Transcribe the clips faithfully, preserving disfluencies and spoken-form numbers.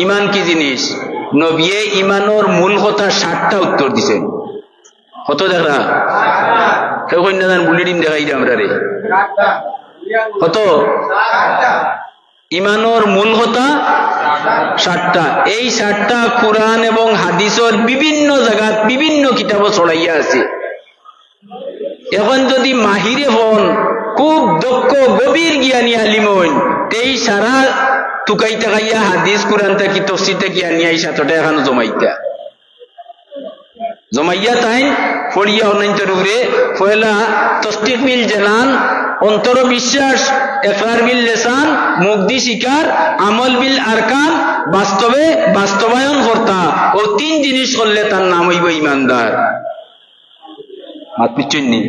ইমান কি জিনিস? নবিয়ে ইমানর মূল কথা সাতটা উত্তর দিছইন। কত দেখরা? কেউ কইন না জান, বুলেটিন দেখাই দে আমরারে। কত? ইমানর মূল কথা সাতটা। এই সাতটা কুরআন এবং হাদিসর বিভিন্ন জাগাত বিভিন্ন কিতাবো ছড়াইয়া আছে। এখন যদি মাহিরে হন, খুব দক্ষ, গভীর জ্ঞানী আলিম হইন, তেই সারা তুকাই তাকাইয়া হাদিস কুরআন থাকি তফসির থাকি আনিয়া এই সাতটা এখানো জমাইতা। জমাইয়া তাইন পড়িয়া অনন্তর উপরে পয়লা তসদিক বিল জানান, অন্তর বিশ্বাস, একরার বিল লেসান, মুখ দি স্বীকার, আমল বিল আরকান, বাস্তবে বাস্তবায়ন করতা। ও তিন জিনিস করলে তার নাম হইব ইমানদার। মাত বুঝছইন নি?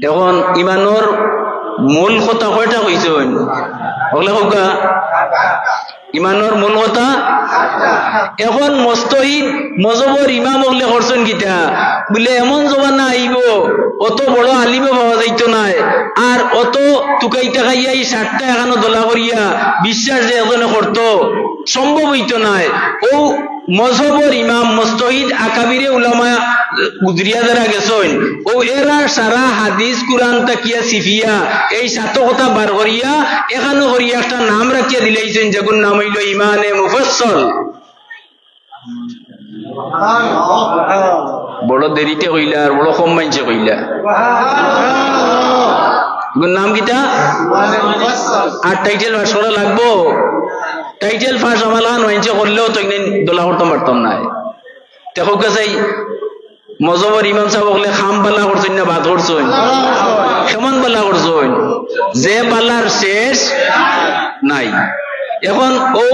এখন ইমানর মূল কথা কয়টা কইছইন? হকলে কউক্কা। ইমানর মূল কথা। এখন মুজতাহিদ মজহবর ইমাম হকলে করছইন কিতা? বুলে এমন জমানা আইব, অত বড় আলিমও পাওয়া যাইতো নায়, আর অত তুকাই তাকাইয়া এই সাতটা এখানো দলা করিয়া বিশ্বাস যে একজনে করতো, সম্ভব হইতো নায়। ও মজহবর ইমাম, মুজতাহিদ, আকাবিরে উলামা গুজরিয়া যারা গেছইন, ও এরা সারা হাদিস কুরআন তাকিয়া সিফিয়া এই সাত কথা বার করিয়া এখানো করিয়া একটা নাম রাখিয়া দিলাইছইন, যেগুর নাম হইল ইমানে মুফাসসল। বড় দেরিতে কইলা আর বড় কম মাইনষে কইলা। এগুর নাম কিতা? আর টাইটেল পাস করা লাগবো। টাইটেল পাস আমার লাখান মাইনষে করলেও তো একদিন দলা করতাম পারতাম না। দেখো কে চাই, মজহবর ইমাম সাব হকলে কাম বালা করছইন না বাদ করছইন? সমান বালা করছইন, যে বালার শেষ নাই। এখন ও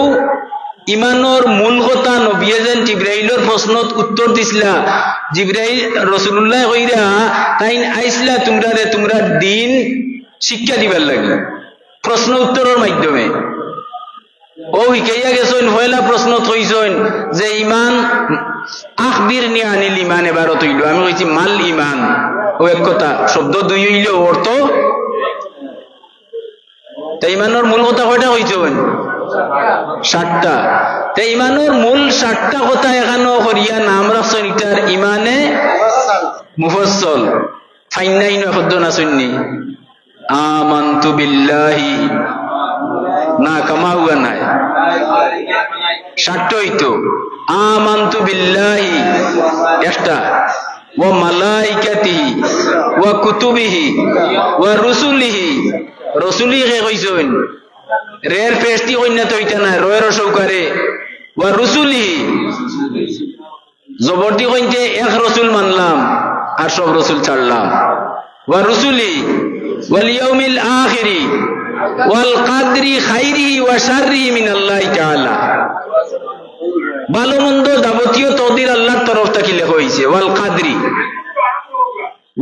ইমানর মূল কথা নবিয়ে যেন জিব্রাইলর প্রশ্নত উত্তর দিছলা, জিব্রাইল রসুলুল্লাহ কইরা তাইন আইছলা তুমরারে তুমরার দিন শিক্ষা দিবার লাগি প্রশ্ন উত্তরর মাধ্যমে। ও হিকাইয়া গেছইন, পয়লা প্রশ্ন থইছইন যে ইমান, আখবিরনি আনিল ইমান, এবার অত হইল। আমি কইছি মাল ইমান, ও এক কথা, শব্দ দুই হইল অর্থ। তা ইমানর মূল কথা কয়টা কইছইন? সাতটা। তা ইমানর মূল সাতটা কথা এখানো করিয়া নাম রাখছইন ইটার ইমানে মুফাসসল। ফাইন্নাইন শব্দ না শুননি? আমানতু বিল্লাহি। না, কামা হুয়া নাই। সাতটা হইতো। আমানতু বিল্লাহি একটা, ওয়া মালাইকাতিহি, ওয়া কুতুবিহি, ওয়া রুসুলিহি। রসুলি কে কইছইন? রের পেশ দি কইন্না তো হইতা নায়, রয়ের সৌকারে। ওয়া রুসুলিহি। জবর দি কইন্তে এক রসুল মানলাম, আর সব রসুল ছাড়লাম। ওয়া রুসুলি, ওয়াল ইয়াউমিল আখিরি, ওয়াল কাদরি খাইরিহি ওয়া শাররিহি মিনাল্লাহি তাআলা। ভালো মন্দ যাবতীয় তকদির আল্লাহর তরফ থাকি লেখা হইছে। ওয়াল কাদরি,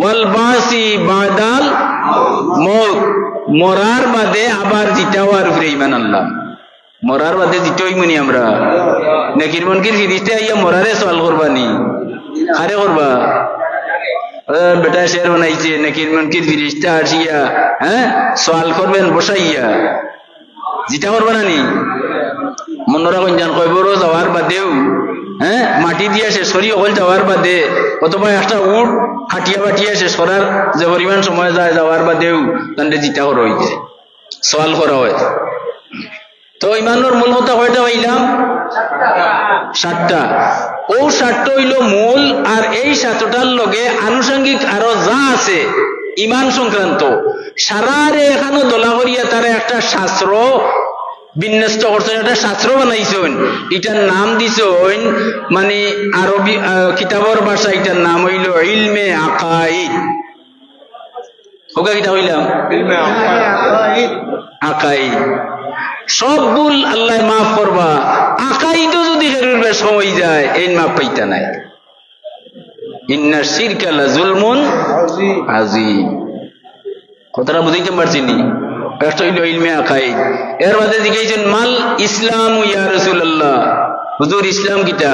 ওয়াল বাসি বাদাল মউত, মরার বাদে আবার জিতা হওয়ার উপরে ইমান আনলাম। মরার বাদে জিতা অইমুনি আমরা? নাকির মুনকির ফিরিস্তা আইয়া মরারে সওয়াল করবা নি? কারে করবা? এ, বেটা শের বানাইছে, নাকির মুনকির ফিরিস্তা আসিয়া, হ্যাঁ, সওয়াল করবেন বসাইয়া। জিতা করবা না নি? মনরা কইন জান, কবরো যাওয়ার বাদেও, হ্যাঁ, মাটি দিয়া শেষ করি অকল যাওয়ার বাদে, অথবা একটা উট কাটিয়া বাটিয়া শেষ করার যে পরিমাণ সময় যায় যাওয়ার বাদেও, তানরে জিতা করা হইছে, সওয়াল করা হয়। তো ইমানর মূল কথা কয়টা পাইলাম? সাতটা। ও সাতটা হইল মূল, আর এই সাতটার লগে আনুষঙ্গিক আরো যা আছে ইমান সংক্রান্ত, সারারে এখানো দলা করিয়া তারা একটা শাস্ত্র বিন্যস্ত করছইন, একটা শাস্ত্র বানাইছইন। ইটার নাম দিছইন, মানে, আরবি, আহ, কিতাবর ভাষা ইটার নাম হইল ইলমে আকাইদ। ওকে কিতা কইলাম? ইলমে আকাইদ। আকাইদ। সব ভুল আল্লাহ মাফ করবা। আকাইদও যদি হেরুর বেশ হয়ে যায়, এই মাফ পাইতা নাই। ইন্না শিরকা লা জুলমুন আজিম। কথাটা বুঝাইতাম পারছি নি? একটা হইল ইলমে আকাইদ। এর বাদে জিজ্ঞাসা মাল ইসলাম ইয়া রাসূলুল্লাহ, হুজুর ইসলাম কিতা?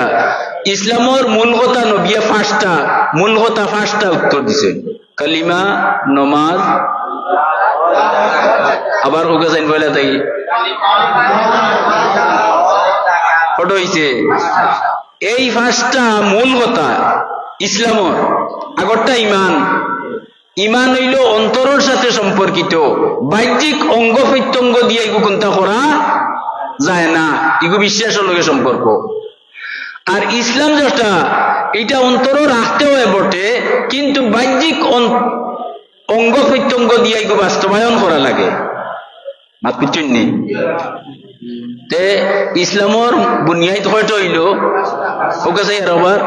ইসলামর মূল কথা নবিয়ে পাঁচটা, মূল কথা পাঁচটা উত্তর দিছে। কালিমা, নমাজ, আবার ওকে সাইন পয়লা তাই। অটা অইছে। এই পাঁচটা মূল কথা ইসলামর। আগরটা ইমান। ইমান অইলো অন্তরর সাথে সম্পর্কিত। বাহ্যিক অঙ্গ প্রত্যঙ্গ দিয়া ইগু কুন্তা করা যায় না, ইগু বিশ্বাসর লগে সম্পর্ক। আর ইসলাম যেটা, ইটা অন্তরও রাখতে হয় বটে, কিন্তু বাহ্যিক অন-, অঙ্গ প্রত্যঙ্গ দিয়া ইগু বাস্তবায়ন করা লাগে। মাত বুঝছইন নি? তে ইসলামর বুনিয়াদ কয়টা অইলো? অউ কাছে আর আবার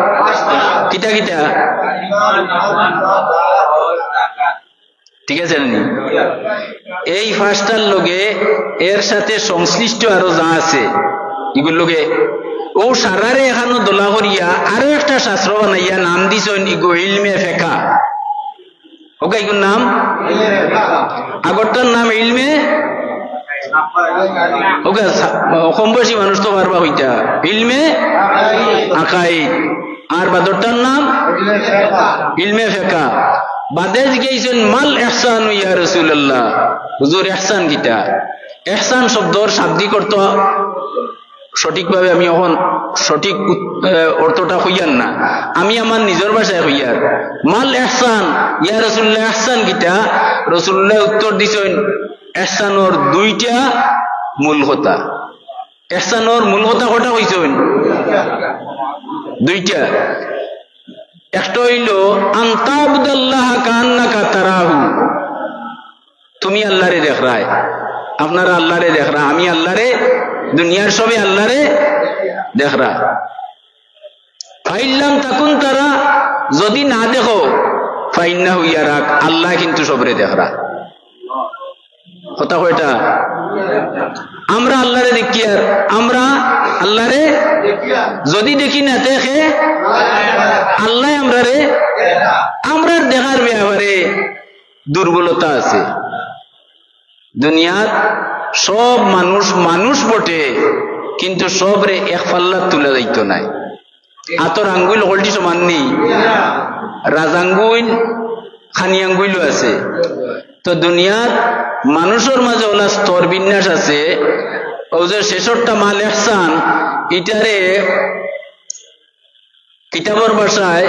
কিতা কিতা? ঠিক আছে নি? এই পাঁচটার লগে এর সাথে সংশ্লিষ্ট আরো যা আছে, ইগুর লগে অউ সারারে এখানো দলা করিয়া আরো একটা শাস্ত্র বানাইয়া নাম দিছইন ইগু ইলমে ফেকা। অউকা ইগুর নাম? আগরটার নাম ইলমে, অউকা সা-, কম বয়সী মানুষ তো পারবা কইতা, ইলমে আকাইদ। আর বাদরটার নাম ইলমে ফেকা। বাদে জিগাইছইন, "মাল ইহসানু ইয়া রাসূলুল্লাহ?" হুজুর, ইহসান কিতা? ইহসান শব্দর শাব্দিক অর্থ সঠিকভাবে আমি অখন সঠিক উত-, এ, অর্থটা কইয়ার না, আমি আমার নিজর ভাষায় কইয়ার। "মাল ইহসান ইয়া রাসূলুল্লাহ, ইহসান কিতা?" রাসূলুল্লাহ উত্তর দিছইন, "ইহসানর দুইটা মূল কথা।" ইহসানর মূল কথা কয়টা কইছইন? দুইটা। একটা অইলো, "আন তা'বুদাল্লাহা কাআন্নাকা তারাহু।" তুমি আল্লাহরে দেখরায়, আপনারা আল্লাহরে দেখরা, আমি আল্লাহরে, দুনিয়ার সবে আল্লাহরে দেখরা। "ফাইল্লাম তাকুন তারা", যদি না দেখো, "ফাইন্নাহু ইয়ারাক", আল্লাহ কিন্তু সবরে দেখরা। কথা কয়টা? আমরা আল্লাহরে দেখিয়ার, আমরা আল্লাহরে যদি দেখি না, তে কে? আল্লাহ আমরারে, আমরার দেখার ব্যাপারে দুর্বলতা আছে। দুনিয়াত সব মানুষ মানুষ বটে, কিন্তু সবরে এক পাল্লাত তুলা যাইতো নায়। আতর আঙ্গুইল হকলটি সমান নি, রাজ আঙ্গুইল, খানি আঙ্গুইলও আছে। তো দুনিয়াত মানুষর মাঝে অলা স্তর বিন্যাস আছে। অউ যে শেষরটা মাল ইহসান, ইটারে কিতাবর ভাষায়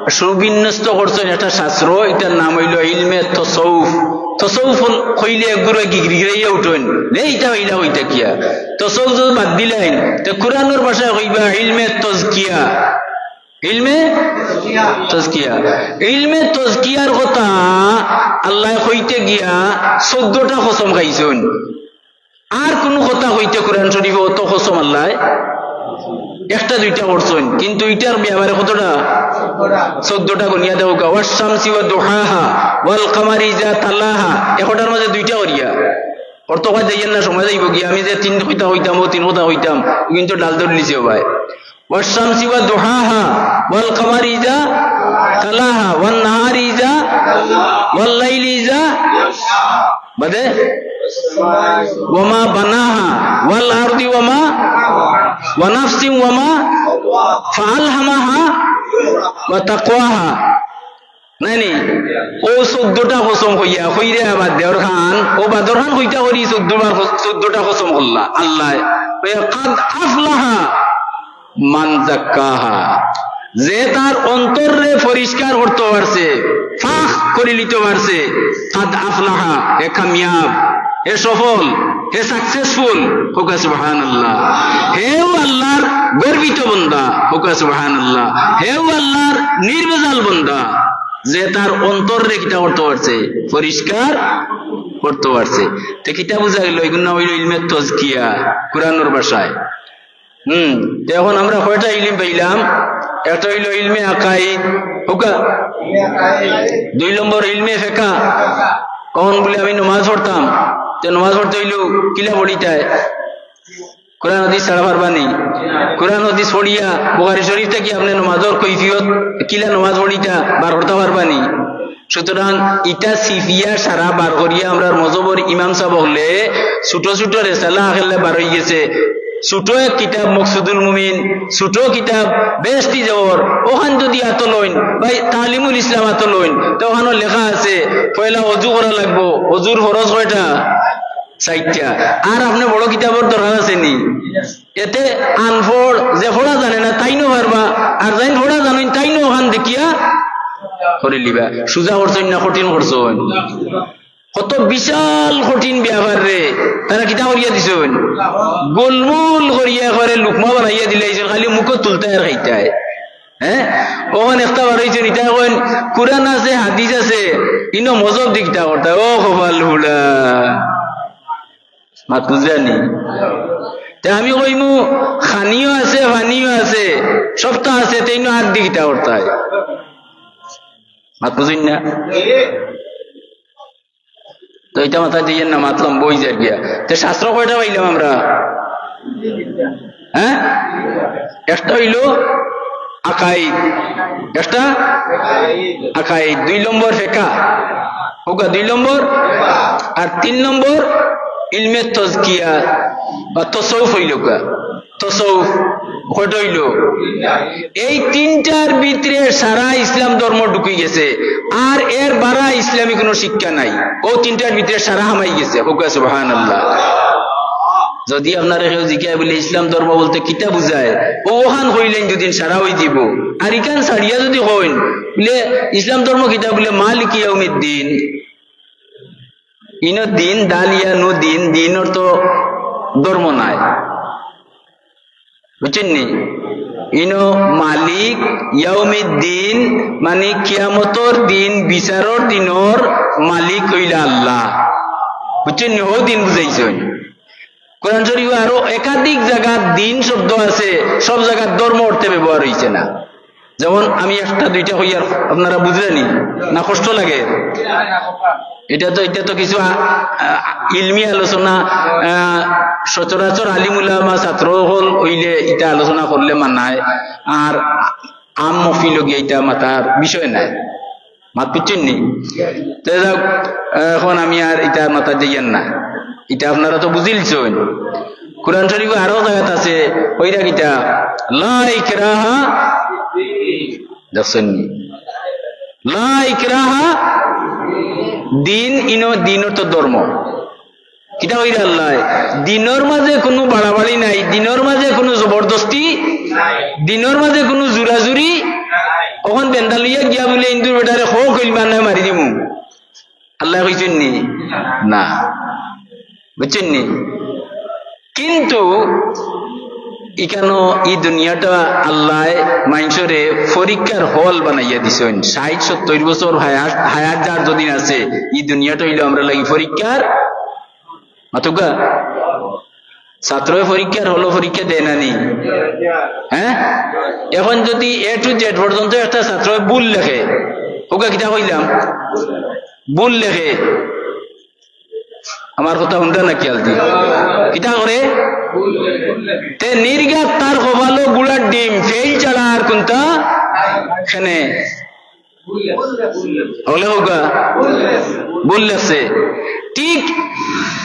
সুবিন্যস্ত করছইন একটা শাস্ত্র, ইটার নাম অইলো ইলমে তসৌফ। তসৌফ হল-, কইলে এগুরে গিগিরাইয়া উঠইন, "নে, ইটা অইলা অইটা কিয়া?" তসৌফ যদি বাদ দিলাইন, তে কুরআনর ভাষায় কইবা ইলমে তজকিয়া। ইলমে তজকিয়া। ইলমে তজকিয়ার কথা আল্লায় কইতে গিয়া চৌদ্দটা কসম খাইছইন। আর কুনু কথা কইতে কুরআন শরীফো অত কসম আল্লায় একটা দুইটা করছইন, কিন্তু ইটার ব্যাপারে কতটা? চৌদ্দটা। গনিয়া দেখউক্কা, "ওয়াশ শামসি ওয়া দুহাহা, ওয়াল কামারি ইজা তালাহা", একটার মাঝে দুইটা করিয়া। অর্থ কইয়া যাইয়েন না, সময় যাইবো গিয়া। আমি যে তিন কথা কইতাম, অউ তিন কথা কইতাম, কিন্তু ডাল ধরলিছে ভাই। "ওয়াশ শামসি ওয়া দুহাহা, ওয়াল কামারি ইজা তালাহা, ওয়ান নাহারি ইজা, ওয়াল লাইলি ইজা", বাদে, "ওয়ামা বানাহা, ওয়াল আরদি ওয়ামা, ওয়া নাফসিন ওয়ামা, ফাআলহামাহা, ওয়া তাকওয়াহা।" নায় নি? অউ চৌদ্দটা কসম কইয়া, কইরে আবার দেওর খান, অউ বাদর খান কইতা করি চৌদ্দ বার ক-, চৌদ্দটা কসম করলা আল্লায়। কইয়া, "কাদ আফলাহা মান জাক্কাহা।" যে তার অন্তররে পরিষ্কার করতো পারছে, পাক করিলিতো পারছে, "কাদ আফলাহা", হে কামিয়াব, হে সফল, হে successful, কউক্কা সুবহানাল্লাহ। হেউ আল্লাহর গর্বিত বন্দা, কউক্কা সুবহানাল্লাহ। হেউ আল্লাহর নির্ভেজাল বন্দা। যে তার অন্তররে কিতা করতো পারছে? পরিষ্কার করতো পারছে। তে কিতা বুঝা গেল? ইগুর নাম অইলো ইলমে তজকিয়া, কুরআনর ভাষায়। হুম, তে অখন আমরা কয়টা ইলিম পাইলাম? একটা অইলো ইলমে আকাইদ, কউক্কা। দুই নম্বর ইলমে ফেকা। অখন বুলে আমি নমাজ পড়তাম, তে নমাজ পড়তে অইলো কিলা পড়িতায়? কুরআন হাদিস ছাড়া পারবা নি? কুরআন হাদিস পড়িয়া বুখারী শরীফ থাকি আপনে নমাজর কৈফিয়ত, কিলা নমাজ পড়িতা, বার করতা পারবা নি? সুতরাং ইটা ছিপিয়া সারা বার করিয়া আমরার মজহবর ইমাম সাব অকলে ছোট ছোট রেসালা আকারে বার অইগেছে। ছোট এক কিতাব মকসুদুল মুমিন, ছোট কিতাব বেহেশতি জেওর, অখান যদি আতো লইন, বা তালিমুল ইসলাম আতো লইন, তে অখানো লেখা আছে, পয়লা অজু করা লাগবো। অজুর ফরজ কয়টা? চাইরটা। আর আপনে বড় কিতাবর দরকার আছে নি? এতে আনপড়, যে পড়া জানে না, তাইনও পারবা, আর যেইন পড়া জানইন, তাইনও অখান দেখিয়া করিলিবা। সুজা করছইন না কঠিন করছইন? কত বিশাল কঠিন ব্যাপার রে, তারা কিতা করিয়া দিছইন? গোলমোল করিয়া একবারে লুকমা বানাইয়া দিলাইছইন, খালি মুখো তুলতায় আর খাইতায়। হ্যাঁ, অখন একটা বার অইছে, ইতা কইন, কুরআন আছে, হাদিস আছে, ইনো মজহব দি কিতা করতায়? ও কপাল ফুড়া, মাত বুঝরানি? তে আমি কইমু, খানিও আছে, পানিও আছে, সবতা আছে, তে ইনো আগ দি কিতা করতায়? মাত বুঝইন না? তো ইটা মাথাত দিয়েন না, মাত লম্বা অই যার গিয়া। তে শাস্ত্র কয়টা পাইলাম আমরা? হ্যাঁ, একটা অইলো আকাইদ, একটা আকাইদ, দুই নম্বর ফেকা, অউগা দুই নম্বর, আর তিন নম্বর ইলমে তজকিয়া বা তসৌফ অইলো গা। তসৌফ কয়টা অইলো? এই তিনটার ভিতরে সারা ইসলাম ধর্ম ঢুকি গেছে, আর এর বারা ইসলামী কোনো শিক্ষা নাই। অউ তিনটার ভিতরে সারা হামাই গেছে। কউক্কা সুবহানাল্লাহ। যদি আপনারে কেউ জিকায় বুলে, "ইসলাম ধর্ম বলতে কিতা বুঝায়?" অউ অখান কইলেন দুদিন সারা অই যিবো। আর ইখান ছাড়িয়া যদি কইন বুলে, "ইসলাম ধর্ম কিতা?" বুলে, "মালিকি ইয়াউমিদ্দিন।" ইনো দিন, দাল ইয়া নু দিন, দিনর তো ধর্ম নাই। বুঝছইন নি? ইনো মালিক ইয়াউমিদ্দিন, মানে কিয়ামতর দিন, বিচারর দিনর মালিক অইলা আল্লাহ। বুঝছইন নি? অউ দিন বুঝাইছইন। কোরআন শরীফো আরো একাধিক জাগাত দিন শব্দ আছে, সব জাগাত ধর্ম অর্থে ব্যবহার অইছে না। যেমন আমি একটা দুইটা কইয়ার, আপনারা বুঝরা নি? না কষ্ট লাগে? ইটা তো, ইটা তো কিছু আ-, আ-, ইলমি আলোচনা, আ, সচরাচর আলিম উলামা ছাত্র অকল অইলে ইটা আলোচনা করলে মানায়, আর আম মহফিলো গিয়া ইটা মাতার বিষয় নায়। মাত বুঝছইন নি? তে যাউক, অখন আমি আর ইটা মাতাত যাইয়ার না, ইটা আপনারা তো বুঝিলিছইন। কোরআন শরীফো আরো জাগাত আছে, কইরা কিতা, "লা ইকরাহা", দেখছইন নি? "লা ইকরাহা", দিন, ইনো দিন অর্থ ধর্ম। কিতা কইরা আল্লায়? দিনর মাঝে কুনু বাড়াবাড়ি নাই, দিনর মাঝে কুনু জবরদস্তি, দিনর মাঝে কুনু জুরাজুরি। অখন বেন্দা লইয়া গিয়া বুলে হিন্দুর বেটারে খো কইল মার নায় মারি দিমু। আল্লায় কইছইন নি? না। বুঝছইন নি? কিন্তু ইখানো ই দুনিয়াটা আল্লায় মানষরে পরীক্ষার হল বানাইয়া দিছইন। ষাইট সত্তইর বছর হায়াত, হায়াত যার যদিন আছে, ই দুনিয়াটা অইলো আমরার লাগি পরীক্ষার। মাতউক্কা? ছাত্রয় পরীক্ষার হলো পরীক্ষা দেয় না নি? হ্যাঁ? অখন যদি A to Z পর্যন্ত একটা ছাত্রয় ভুল লেখে, অউগা কিতা কইলাম? ভুল লেখে। আমার কথা হুনরা না খিয়াল দি? কিতা করে? তে নির্ঘাত তার কপালো গুড়ার ডিম, ফেইল ছাড়া আর কুনতা? কেনে? অকলে কউক্কা, ভুল লেখছে। ঠিক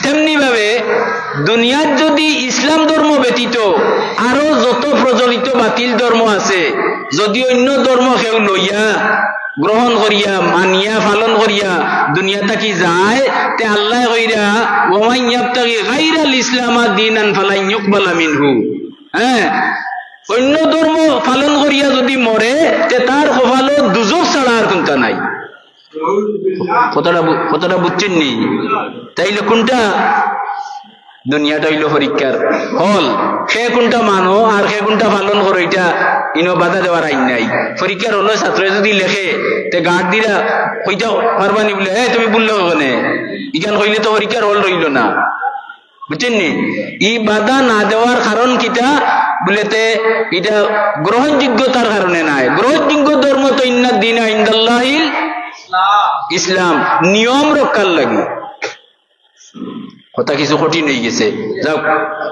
তেমনি ভাবে দুনিয়াত যদি ইসলাম ধর্ম ব্যতীত আরো যত প্রচলিত বাতিল ধর্ম আছে, যদি অইন্য ধর্ম কেউ লইয়া, গ্রহণ করিয়া, মানিয়া, পালন করিয়া দুনিয়া থাকি যায়, তে আল্লায় কইরা, "ওমান ইয়াবতাগি গাইরাল ইসলামা দীনান ফালান ইউকবালা মিনহু।" হ্যাঁ, অইন্য ধর্ম পালন করিয়া যদি মরে, তে তার কপালো দুজখ ছাড়া আর কুনতা নাই। কথাটা বু-, কথাটা বুঝছইন নি? তাইলে কুনটা? দুনিয়াটা অইলো পরীক্ষার হল। কে কুনটা মানো আর কে কুনটা পালন করো, ইটা ইনো বাধা দেওয়ার আইন নাই। পরীক্ষার হলো ছাত্রয় যদি লেখে, তে গার্ড দিরা কইতা পারবা নি বুলে, "এ, তুমি ভুল লেখো কেনে?" ইখান কইলে তো পরীক্ষার হল রইলো না। বুঝছইন নি? ই বাধা না দেওয়ার কারণ কিতা? বুলে তে ইটা গ্রহণযোগ্যতার কারণে নায়। গ্রহণযোগ্য ধর্ম তো ইন্নাদ দীনা ইনদাল্লাহিল ইসলাম, নিয়ম রক্ষার লাগি। কথা কিছু কঠিন অইগেছে, যাউক,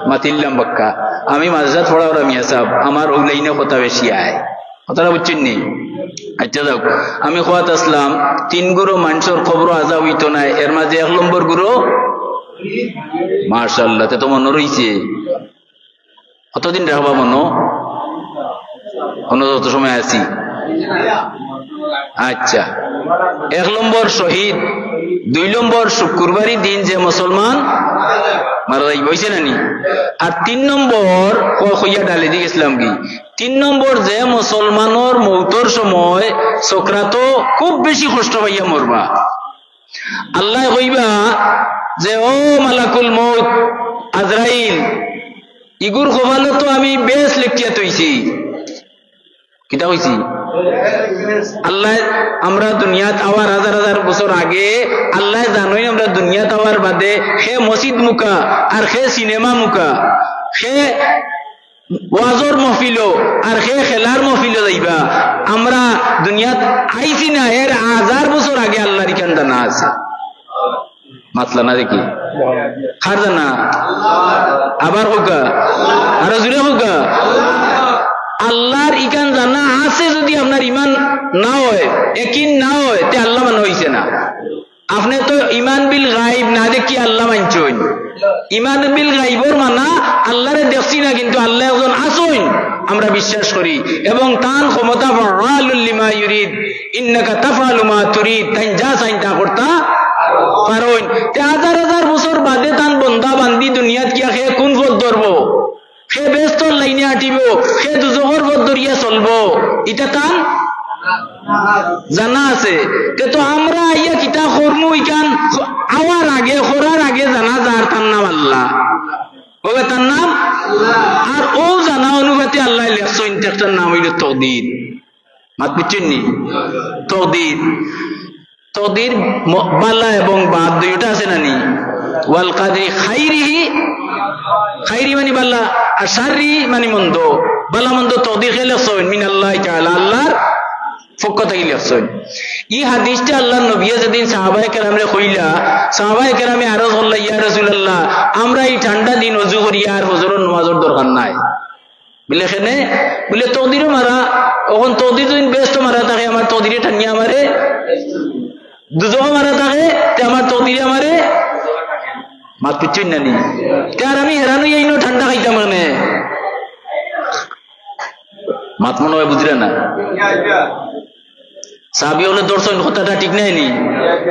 মাতিলাম বাক্কা। আমি মাদ্রাসাত পড়াওরা মিয়া সাব, আমার অউ লাইনো কথা বেশি আয়। কথাটা বুঝছইন নি? আচ্ছা, যাউক, আমি কওয়াত আছলাম, তিন গুরু মানষর কবরো আজাব অইতো নায়, এর মাঝে এক নম্বর গুরু, মাশাআল্লাহ, তে তো মনো রইছে। কতদিন রাখবা মনো? অনো যত সময় আছি। আচ্ছা, এক নম্বর শহীদ, দুই নম্বর শুক্রবারই দিন যে মুসলমান মারা যাইবা, অইছে না নি? আর তিন নম্বর, ও কইয়া ডালে দি গেছিলাম কি? তিন নম্বর, যে মুসলমানর মৌতর সময় সকরাতো খুব বেশি কষ্ট পাইয়া মরবা, আল্লায় কইবা যে, "ও মালাকুল মউত, আজরাইল, ইগুর কপালো তো আমি বেহেস্ত লেখিয়া থইছি।" কিতা কইছি? আল্লায় আমরা দুনিয়াত আওয়ার হাজার হাজার বছর আগে আল্লায় জানইন আমরা দুনিয়াত আওয়ার বাদে কে মসজিদ মুখা আর কে সিনেমা মুখা, কে ওয়াজর মহফিলো আর কে খেলার মহফিলো যাইবা। আমরা দুনিয়াত আইছি না, এর হাজার বছর আগে আল্লার ইখান জানা আছে। মাতলা না দেখি। কার জানা? আবার কউক্কা। আরো জোরে কউক্কা। আল্লার ইখান জানা আছে, যদি আপনার ইমান না অয়, একিন না অয়, তে আল্লা মানা অইছে না। আপনে তো ইমান বিল গাইব না দেখি আল্লা মানছইন। ইমান বিল গাইবর মানা আল্লারে দেখছি না, কিন্তু আল্লা একজন আছইন, আমরা বিশ্বাস করি। এবং তান ক্ষমতা ফাআলুল লিমা ইউরিদ, ইন্নাকা তাফআলু মা তুরিদ, তাইন যা চাইন তা করতা পারইন। তে হাজার হাজার বছর বাদে তান বন্দা বান্দি দুনিয়াত গিয়া কে কুন পথ ধরবো, কে বেহেস্তর লাইনে আটিবো, কে দুজখর পথ ধরিয়া চলবো, ইটা তান জানা আছে। তে তো আমরা আইয়া কিতা করমু, ইখান আওয়ার আগে, করার আগে জানা যার, তার নাম আল্লা। ওবে তার নাম? আর ও জানা অনুপাতে আল্লায় লেখছইন, একটার নাম অইল তকদির। মাত বুঝছইন নি? তকদির, তকদির ম-, বালা এবং বাদ দুইটা আছে না নি? ওয়াল কাদরি খাইরিহি, খাইরি মানে বালা, আর শাররি মানে মন্দ। বালা মন্দ তকদির কে লেখছইন? মিনাল্লাহি তাআলা, আল্লার পক্ষ থাকি লেখছইন। ই হাদিসটা আল্লার নবিয়ে যেদিন সাহাবায়ে কেরামরে কইলা, সাহাবায়ে কেরামে আরজ করলা, "ইয়া রাসূলুল্লাহ, আমরা ই ঠান্ডা দিন অজু করিয়া আর ফজরর নমাজর দরকার নাই।" বুলে, "কেনে?" বুলে, "তকদিরও মারা, অখন তকদির যদিন বেহেস্তো মারা থাকে, আমার তকদিরে টানিয়া আমারে দুজখো মারা থাকে, তে আমার তকদিরে আমারে," মাত বুঝছইন না নি? তে আর আমি হেরান অইয়া ইনো ঠান্ডা খাইতাম কেনে? মাত মনো অয় বুঝরা না। সাহাবি অকলে ধরছইন, কথাটা ঠিক নায় নি?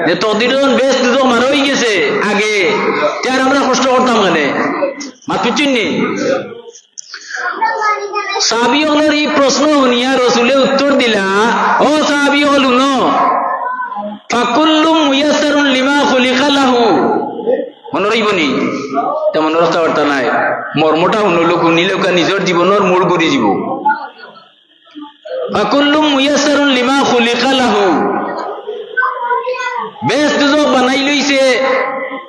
যে তকদির যখন বেহেস্ত দুজখ মারা অইগেছে আগে, তে আর আমরা কষ্ট করতাম কেনে? মাত বুঝছইন নি? সাহাবি অকলর ই প্রশ্ন হুনিয়া রসুলে উত্তর দিলা, "ও সাহাবি অকল, হুনো, ফাকুল্লু মুয়াসসারুন লিমা খুলিকা লাহু।" মনো রইবো নি? তে মনো রাখতা পারতা নায়। মর্মটা হুনলো, হুনিলেউক্কা নিজর জীবনর মোড় ঘুরি যিবো। ফাকুল্লু মুয়াসসারুন লিমা খুলিকা লাহু। বেহেস্ত দুজখ বানাই লইছে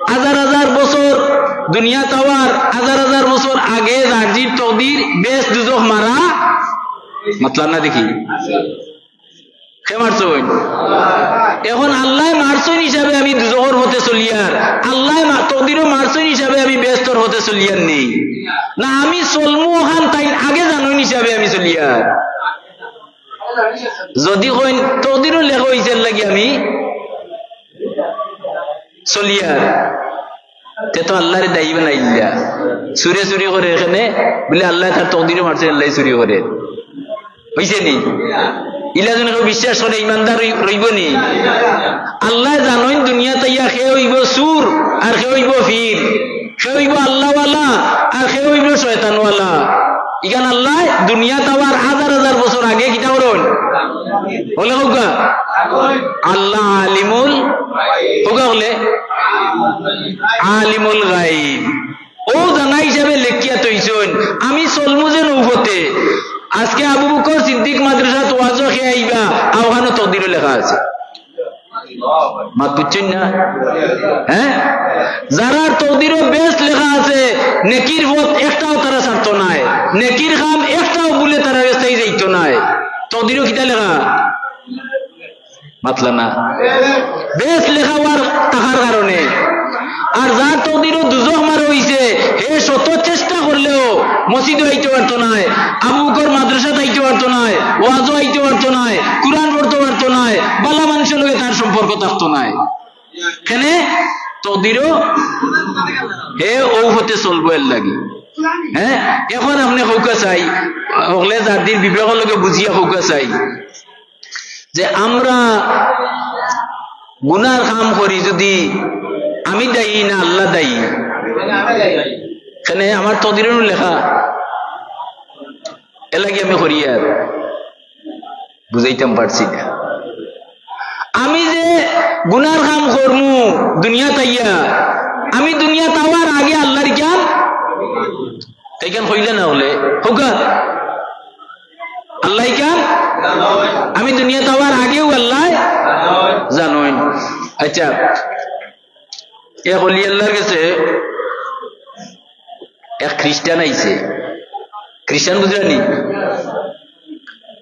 হাজার হাজার বছর, দুনিয়াত আওয়ার হাজার হাজার বছর আগে যার জির তকদির বেহেস্ত দুজখ মারা। মাতলা না দেখি। কে মারছইন? এখন আল্লায় মারছইন হিসাবে আমি দুজখর পথে চলিয়ার, আল্লায় মা-, তকদিরও মারছইন হিসাবে আমি বেহেস্তর পথে চলিয়ার নি? না, আমি চলমু অখান তাইন আগে জানইন হিসাবে আমি চলিয়ার? যদি কইন তকদিরও লেখা অইছে এর লাগি আমি চলিয়ার, তে তো আল্লারে দায়ী বানাইলা। চুরে চুরি করে এখানে, বুলে আল্লায় তার তকদিরও মারছে, আল্লায় চুরি করে। অইছে নি? ইলা যুদি কেউ বিশ্বাস করে, ইমানদার রই-, রইবো নি? আল্লায় জানইন দুনিয়াত আইয়া কে অইবো চুর আর কে অইবো পীর, কে অইবো আল্লাওয়ালা আর কে অইবো শয়তানওয়ালা। ইখান আল্লায় দুনিয়াত আওয়ার হাজার হাজার বছর আগে কিতা করইন? অকলে কউক্কা। আল্লা আলিমুল, কউক্কা অকলে, আলিমুল গাইব। অউ জানা হিসাবে লেখিয়া থইছইন, আমি চলমু যেন অউ পথে। আজকে আবু বকর সিদ্দিক মাদ্রাসাত ওয়াজো কে আইবা, অখানো তকদিরো লেখা আছে। মাত বুঝছইন না? হ্যাঁ? যারার তকদিরো বেহেস্ত লেখা আছে, নেকির পথ একটাও তারা ছাড়তো নায়, নেকির কাম একটাও ভুলে তারার গেছ থাকি যাইতো নায়। তকদিরো কিতা লেখা? মাতলা না। বেহেস্ত লেখা অওয়ার থাকার কারণে। আর যার তকদিরো দুজখ মারা অইছে, হে শত চেষ্টা করলেও মসজিদো আইতো পারতো নায়, আবু বকর মাদ্রাসাত আইতো পারতো নায়, ওয়াজো আইতো পারতো নায়, কুরআন পড়তো পারতো নায়, বালা মানষর লগে তার সম্পর্ক থাকতো নায়। কেনে? তকদিরো হে অউ পথে চলবো এর লাগি। হ্যাঁ, এখন আপনে কউক্কা চাই, হকলে যার দিল বিবেকর লগে বুঝিয়া কউক্কা চাই, যে আমরা গুনার কাম করি যুদি আমি দায়ী না আল্লা দায়ী? কেনে আমার তকদিরো নি লেখা? এরলাগি আমি করি আর বুঝাইতাম পারছি না। আমি যে গুনার কাম করমু দুনিয়াত আইয়া, আমি দুনিয়াত আওয়ার আগে আল্লার ইখান, ইখান কইলা না অইলে, কউক্কা, আল্লায় ইখান, আমি দুনিয়াত আওয়ার আগেউ আল্লায় জানইন। আচ্ছা, এক অলি আল্লার গেছে এক খ্রিস্টান আইছে। খ্রিস্টান বুঝরা নি?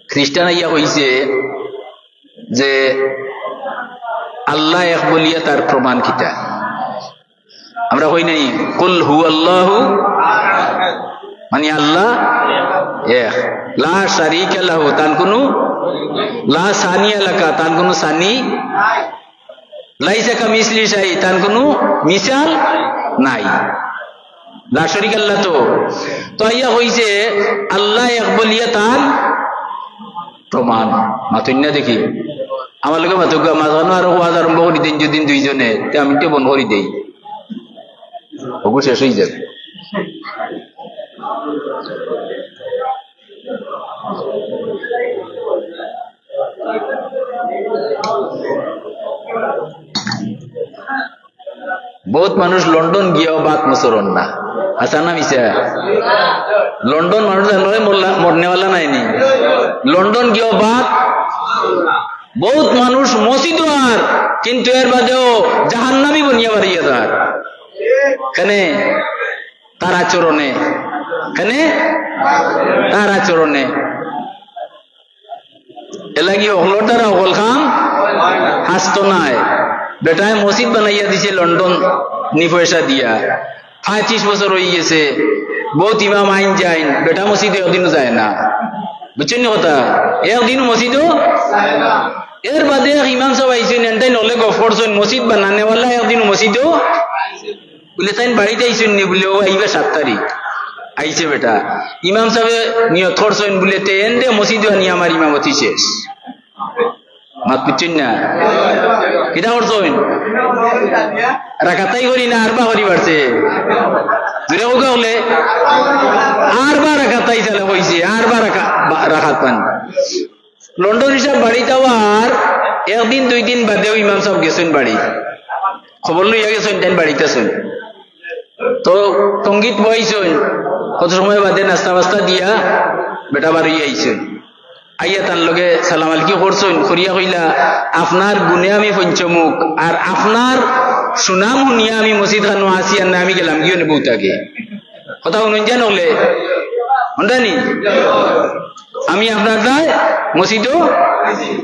খ্রিস্টান আইয়া কইছে যে আল্লা এক বলিয়া তার প্রমাণ কিতা? আমরা কই নাই, "কুল হু আল্লাহু", মানে আল্লা এক, "লা শারিকা লাহু", তান কুনু, "লা সানিয়া লাকা", তান কুনু সানি, "লাইসা কামিসলি শাই", তান কুনু মিসাল নাই। লা শরিকা লাহু। তো, তো আইয়া কইছে, আল্লা এক বলিয়া তান প্রমাণ। মাতইন না দেখি। আমার লগে মাতউক্কা, মাঝখানো আরো ওয়াজ আরম্ভ করি দেইন যদি দুইজনে, তে আমি তো বন্ধ করি দেই। ওগু শেষ অই যাবে। বউত মানুষ লন্ডন গিয়াও বাত মুসরর না। হাছা না মিছা? লন্ডন মানুষ জানো মরলা-, মরনেওয়ালা নায়নি। লন্ডন গিয়াও বাত, বউত মানুষ মসজিদো আর, কিন্তু এর বাদেও জাহান্নামী বনিয়া বারইয়া যার। কেনে? তার আচরণে। কেনে? তার আচরণে। এরলাগি হকলর দ্বারা হকল কাম হাছতো নায়। বেটায় মসজিদ বানাইয়া দিছে লন্ডন নি পয়সা দিয়া। পঁয়ত্রিশ বছর অই গেছে। বউত ইমাম আইন যাইন, বেটা মসজিদো একদিনও যায় না। বুঝছইন নি কথা? একদিনও মসজিদো। এর বাদে এক ইমাম সাব আইছইন, এনতাইন অকলে গফ করছইন, মসজিদ বানানেওয়ালা একদিনও মসজিদো বুলে, "তাইন বাড়িত আইছইন নি?" বুলে, "ও আইবা সাত তারিখ।" আইছে বেটা। ইমাম সাবে নিয়ত করছইন বুলে, "তে এনরে মসজিদো আনি আমার ইমামতি শেষ।" মাত বুঝছইন না? কিতা করছইন? রাকাতাই করি না, আরবা করি বাড়ছে। জুরে কউক্কা অকলে? আরবা রাকাতাই চালে কইছে, আরবা রাকা-, বা-, রাকাত পান। লন্ডন সাব বাড়িত আওয়ার একদিন দুইদিন বাদেউ ইমাম সাব গেছইন বাড়ি, খবর লইয়া গেছইন, তাইন বাড়িত আছইন। তো তঙ্গিত বইছইন, কত সময় বাদে নাস্তা বাস্তা দিয়া বেটা বারইয়া আইছইন। আইয়া তান লগে সালাম আলকি করছইন, করিয়া কইলা, "আপনার গুণে আমি পঞ্চমুখ, আর আপনার সুনাম হুনিয়া আমি মসজিদ খানো আছি, আর না আমি গেলাম গিয়া অনে বউত আগে।" কথা হুনইন যান অকলে? হুনরা নি? আমি আপনার দায় মসজিদো।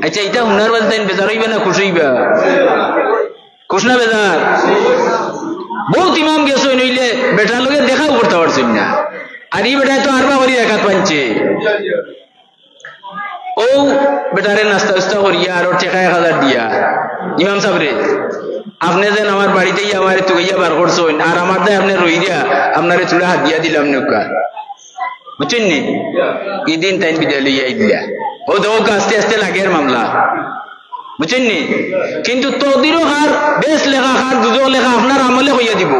আচ্ছা, ইটা হুনার বাদে তাইন বেজার অইবা না খুশ অইবা? খুশ না বেজার? বউত ইমাম গেছইন অইলে বেটার লগে দেখাও করতা পারছইন না। আর ই বেটায় তো আরবা করি রাকাত পাইছে। অউ বেটারে নাস্তা উস্তা করিয়া আর ওর টেকা এক হাজার দিয়া, "ইমাম সাবরে, আপনে যেন আমার বাড়িত আইয়া আমারে তুকাইয়া বার করছইন, আর আমার দায় আপনে রইরা আপনারে থুড়া হাদিয়া দিলাম নেউক্কা।" বুঝছইন নি? ইদিন তাইন বিদায় লইয়া আইলা। অউ দেখউক্কা আস্তে আস্তে লাগের মামলা। বুঝছইন নি? কিন্তু তকদিরো কার বেহেস্ত লেখা, কার দুজখ লেখা আপনার আমলে কইয়া দিবো।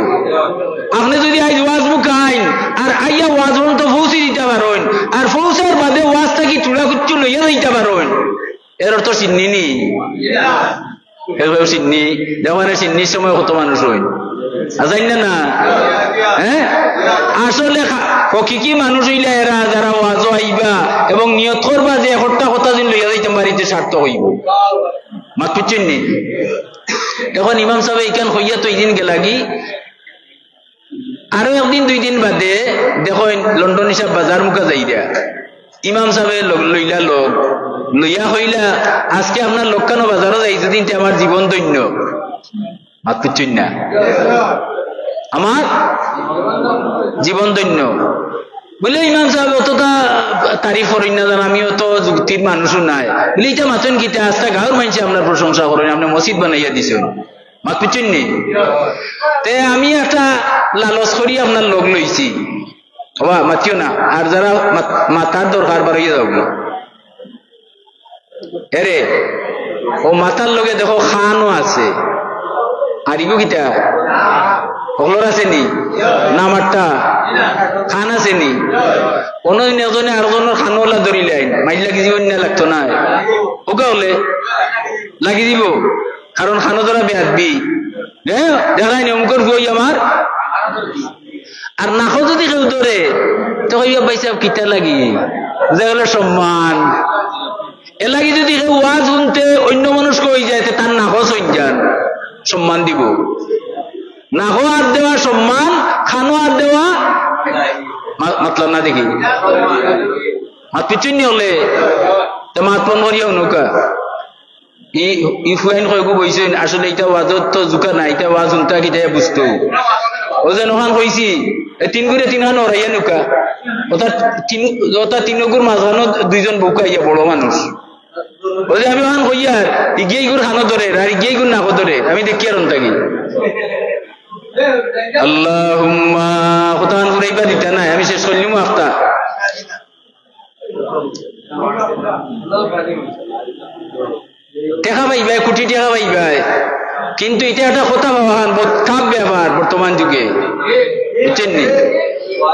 আপনে যুদি আইজ ওয়াজ মুখা আইন আর আইয়া ওয়াজ পর্যন্ত পৌঁছি দিতা পারইন, আর পৌঁছার বাদে ওয়াজ থাকি থুড়া কুচ্ছু লইয়া যাইতা পারইন, এর অর্থ শিন্নি নি? এর অর্থ শিন্নি, দেখইন শিন্নির সময় কত মানুষ অইন। আর জাইন না, না? হ্যাঁ? আসলে খা-, হকিকি মানুষ অইলা এরা, যারা ওয়াজো আইবা এবং নিয়ত করবা যে একটা কথা যুদি লইয়া যাইতাম বাড়িত সার্থক অইবো। মাত বুঝছইন নি? এখন ইমাম সাবে ইখান কইয়া তো ইদিন গেলাগি, আরো একদিন দুইদিন বাদে দেখইন লন্ডন সাব বাজার মুখা যাইরা, ইমাম সাবে ল-, লইলা লগ, লইয়া কইলা, "আজকে আপনার লগ খানো বাজারো যাইছি, দিনতে আমার জীবন ধন্য।" মাত বুঝছইন না? আমার জীবন ধন্য। বুলে, "ইমাম সাব অততা তারিফ করইন না জান, আমি অত যুক্তির মানুষও নায়।" বুলে, "ইটা মাতইন কিতা? আস্তা গাউর মানষে আপনার প্রশংসা করইন, আপনে মসজিদ বানাইয়া দিছইন।" মাত বুঝছইন নি? তে আমি একটা লালচ করি আপনার লগ লইছি। ওবা, মাতিও না। আর যারা মাত-, মাতার দরকার, বারইয়া যাও গি। এরে, অউ মাতার লগে দেখো খানও আছে। আর ইগু কিতা? অকলর আছে নি? না মাতরা? কান আছে নি? অনো দিন একজনে আরকজনর কানো অলা ধরিলাইন, মাইর লাগি যিবো না লাগতো নায়? অউকা অইলে লাগি যিবো, কারণ কানো ধরা বেয়াদবি। হ্যাঁ, দেখাইন অমুকর পুয়ায় আমার। আর নাকো যুদি কেউ ধরে, তে কইবা, "ভাইসাব, কিতা লাগি?" যে অইলো সম্মান। এরলাগি যুদি কেউ ওয়াজ হুনতে অইন্য মানুষ কই যায়, তে তার নাকো ছইন যান, সম্মান দিবো। নাকো আত দেওয়া সম্মান, কানো আত দেওয়া মা-, মাতলা না দেখি। মাত পিছুন নি অইলে, তে মাত বন্ধ করিয়া হুনউক্কা। ই, ই পুয়াইন কয়গু বইছইন, আসলে ইটা ওয়াজর তো জুকা না, ইটা ওয়াজ হুনতা কিতা বুঝতো। অউ যে অখান কইছি, এ তিন গুরে তিন খান অরাইয়া নিউক্কা। অতা তিন, অতা তিন গুর মাঝখানো দুইজন বউক্কা আইয়া বড় মানুষ। অউ যে আমি অখান কইয়ার, ইগিয়ে ইগুর কানো ধরের, আর ইগিয়ে ইগুর নাকো ধরের, আমি দেখিয়ার অন থাকি। আল্লাহুম্মা, কথাখান ফুরাইবা দিতা নায়, আমি শেষ করিলিমু আখতা। টেকা পাইবায়, কুটি টেকা পাইবায়, কিন্তু ইটা একটা কথা বাবাখান, বহুত tough ব্যাপার বর্তমান যুগে, বুঝছইন নি?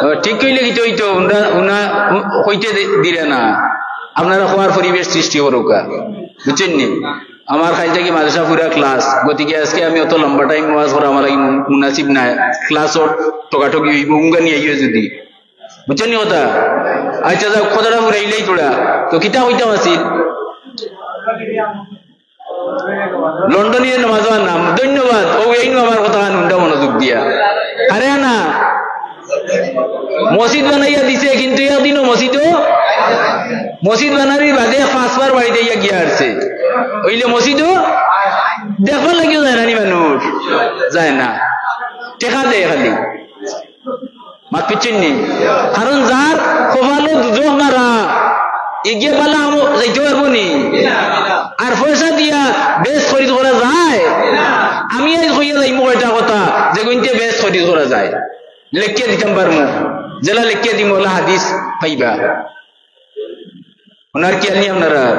ও, ঠিক কইলে কিতা অইতো, উনা, উনা কইতে দি-, দিরা না, আপনারা কওয়ার পরিবেশ সৃষ্টি করউক্কা, বুঝছইন নি? আমার কাইল থাকি মাদ্রাসা পুরা class, গতিকে আজকে আমি অত লম্বা time ওয়াজ করা আমার লাগি মু-, মুনাসিব নায়। Class-ও ঠগাঠগি অইবো, উঙ্গানি আইও যুদি। বুঝছইন নি কথা? আচ্ছা, যাউক, কথাটা ফুরাইলাই থুড়া। তো কিতা কইতাম আছিল? লন্ডনীরে নমাজো আনলাম। ধন্যবাদ। অউ এইনু আমার কথাখান হুনরা মনোযোগ দিয়া। আরে না। মসজিদ বানাইয়া দিছে, কিন্তু একদিনও মসজিদো, মসজিদ বানানির বাদে পাঁচবার বাড়িত আইয়া গিয়া হারছে। অইলে মসজিদো দেখবার লাগিও যায় না নি মানুষ? যায় না। টেকা দেয় খালি। মাত পিছইন নি? কারণ যার কপালো দুজখ মারা, ইগিয়ে বালা আমো যাইতো পারবো নি? আর পয়সা দিয়া বেহেস্ত খরিদ করা যায়? আমি আইজ কইয়া যাইমু কয়টা কথা, যেগুইন্তে বেহেস্ত খরিদ করা যায়। লেখিয়া দিতাম পারমু, যেলা লেখিয়া দিমু, অলা হাদিস পাইবা। অনার খিয়াল নি আপনারা?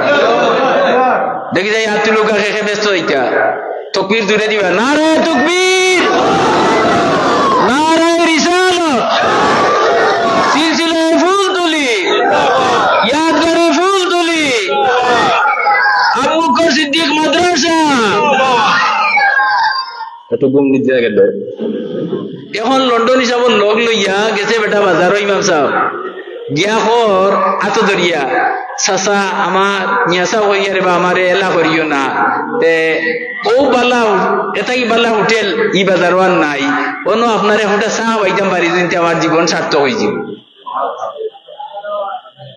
দেখি যাই, আত তুলউক্কা, কে কে বেহেস্তো যাইতা। তকবীর জুরে দিবা। নারায়ে তকবীর, নারায়ে রিসালাত, সিলসিলায়ে ফুলতলি, ইয়াদগারে ফুলতলি, আবু বকর সিদ্দিক মাদ্রাসা। এত ঘুম নিদ্রা গেল। এখন লন্ডনী সাবর লগ লইয়া গেছে বেটা বাজারো ইমাম সাব। গিয়া কর আতো ধরিয়া, "চাচা, আমার মিয়া সাব কইয়ারে বা আমারে এলা করিও না।" তে অউ বালা, এটাই বালা হোটেল ই বাজারো আর নাই। অনো আপনারে একটা চা খাওয়াইতাম পারি, কিন্তু আমার জীবন সার্থক অইযিবো।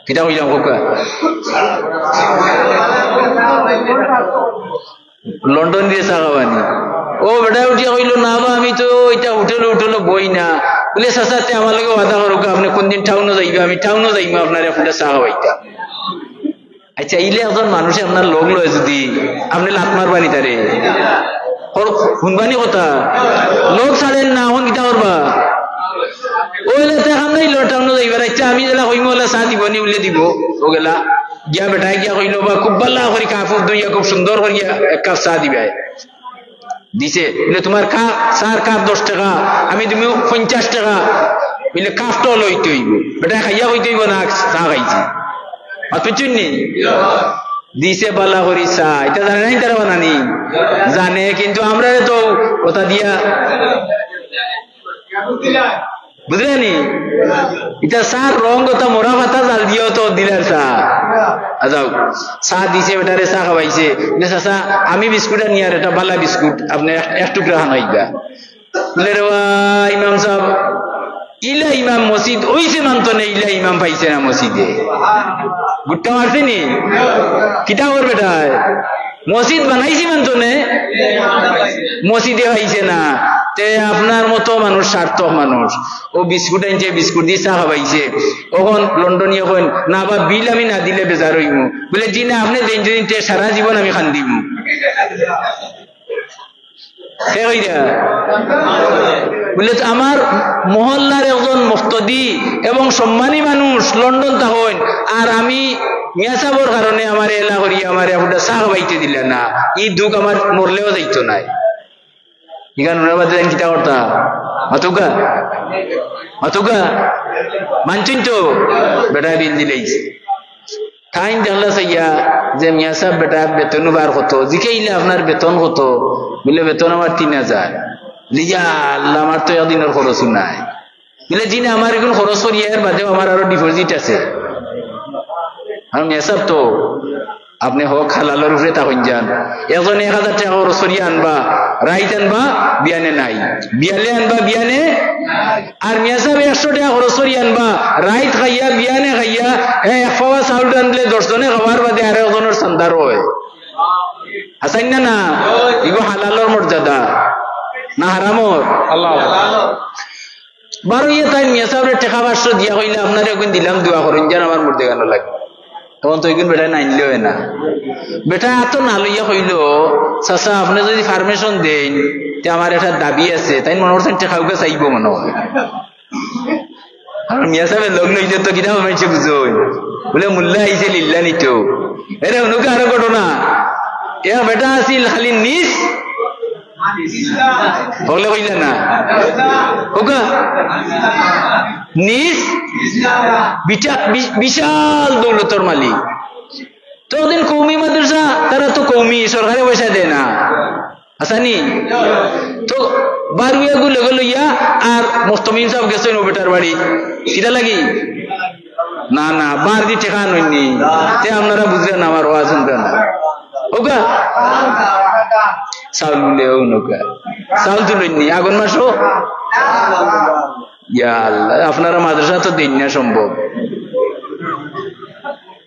কিতা কইলাম কউক্কা? লন্ডনীরে চা খাওয়ানি। অউ বেটায় উঠিয়া কইলো, "না বা, আমি তো ইতা হোটেলো, হোটেলো বই না।" বুলে, "চাচা, তে আমার লগে ওয়াদা করউক্কা, আপনে কুনদিন টাউনো যাইবা, আমি টাউনো যাইমু, আপনারে একটা চা খাওয়াইতাম।" আচ্ছা, ইলা একজন মানুষে আপনার লগ লয় যুদি, আপনে লাত মারবা নি তারে? হুনবা নি কথা? লগ ছাড়ের না, অখন কিতা করবা? অউ এলা তে কাম নাই, ল, টাউনো যাইবার। আচ্ছা, আমি যেলা কইমু, অলা চা দিবো নি? বুলে, "দিবো।" অউ গেলা। গিয়া বেটায় গিয়া কইলো, বা খুব বালা করি কাপড় ধুইয়া, খুব সুন্দর করিয়া এক কাপ চা দিবায়। দিছে। বুলে, "তুমার কা-, চার কাপ দশ টেকা, আমি দিমু পঞ্চাশ টেকা।" বুলে, "কাপটাও লইতে অইবো।" বেটায় খাইয়া কইতে অইবো না, চা খাইছি। মাত বুঝছইন নি? দিছে বালা করি চা। ইতা জানে না নি তারা বানানি? জানে, কিন্তু আমরারে তো কথা দিয়া বুঝলে নি? ইতা চার রং কথা মরা পাতা জাল দিয়াও তো দিলার চা। আ যাও, চা দিছে, বেটারে চা খাওয়াইছে। বুলে, "চাচা, আমি বিস্কুট আনিয়ার, এটা বালা বিস্কুট, আপনে এক, এক টুকরা খান খাইবা।" বুলে, "রে বা ইমাম সাব, ইলা ইমাম মসজিদ অইছে মানতো নে, ইলা ইমাম পাইছে না মসজিদে।" গুট্টা মারছে নি? কিতা কর বেটায়? মসজিদ বানাইছি মানতো নে, মসজিদে পাইছে না। তে আপনার মতো মানুষ সার্থক মানুষ। অউ বিস্কুট আনছে, বিস্কুট দি চা খাওয়াইছে। অখন লন্ডনীয়ে কইন, "না বা, বিল আমি না দিলে বেজার অইমু।" বুলে, "জি না, আপনে দেইন যদি, তে সারা জীবন আমি কান্দিমু।" কে কইরা? বুলে, "আমার মহল্লার একজন মুক্তাদি এবং সম্মানী মানুষ লন্ডন থাকইন, আর আমি মিয়া সাবর কারণে আমারে এলা করি আমারে একটা চা খাওয়াইতে দিলা না, ই দুখ আমার মরলেও যাইতো নায়।" ইখান হুনার বাদে তাইন কিতা করতা? অতকা, অতকা মানছইন তো? বেটায় বিল দিলাইছে। তাইন দেখলা চাইয়া যে মিয়া সাব বেটার বেতন বার কত, জিকাইলা, "আপনার বেতন কত?" বলে, "বেতন আমার তিন হাজার।" বলে, "ইয়া আল্লাহ, আমার তো একদিনর খরচও নাই।" বলে, "জি না, আমার এখন খরচ করিয়া এর বাদেও আমার আরো deposit আছে।" আর মিয়া সাব তো আপনে হক হালালর উপরে থাকইন যান। একজনে এক হাজার টেকা খরচ করিয়া আনবা, রাইত আনবা, বিয়ানে নাই। বিয়ালে আনবা, বিয়ানে। আর মিয়া সাব একশো টেকা খরচ করিয়া আনবা, রাইত খাইয়া, বিয়ানে খাইয়া, হে এক পাওয়া চাউল রানলে দশ জনে খাওয়ার বাদে আরো একজনর চান্দার অয়। হাছাইন না না? ইগু হালালর মর্যাদা না হারামর? আল্লাহ। বারইয়া তাইন মিয়া সাবরে টেকা পাঁচশো দিয়া কইলা, "আপনারে অগুন দিলাম, দোয়া করইন যান আমার মুর্দেগানর লাগি।" তখন তো ইগুন বেটায় নাইনলেও না। বেটায় আতো না লইয়া কইলো, "চাচা, আপনে যদি permission দেইন, তে আমার একটা দাবি আছে।" তাইন মনো করছইন টেকা উকা চাইবো মনো অয়। আর মিয়া সাবে লগ লইলে তো কিতা মানষে বুঝইন। বলে, "মুল্লা আইছে লিল্লা নিতো।" এরে, হুনউক্কা আরো ঘটনা। এক বেটা আছিল খালি নিজ হকলে কইলা না। কউক্কা? নিজ বিচা-, বি-, বিশাল দৌলতর মালিক। তো ওদিন কওমি মাদ্রাসা, তারা তো কওমি, সরকারে পয়সা দেয় না। আচ্ছা নি? তো বারইয়া গু লগে লইয়া আর মুহতামিম সাব গেছইন অউ বেটার বাড়ি। কিতা লাগি? না, না, বারদি টেকা আনইননি। তে আপনারা বুঝরা না, আমার ওয়াজ হুনরা না। কউক্কা? চাউল বুলে অউ নৌকা। চাউল তুলইননি, আগন মাসো? ইয়া আল্লাহ, আপনারা মাদ্রাসা তো দেইন না সম্ভব।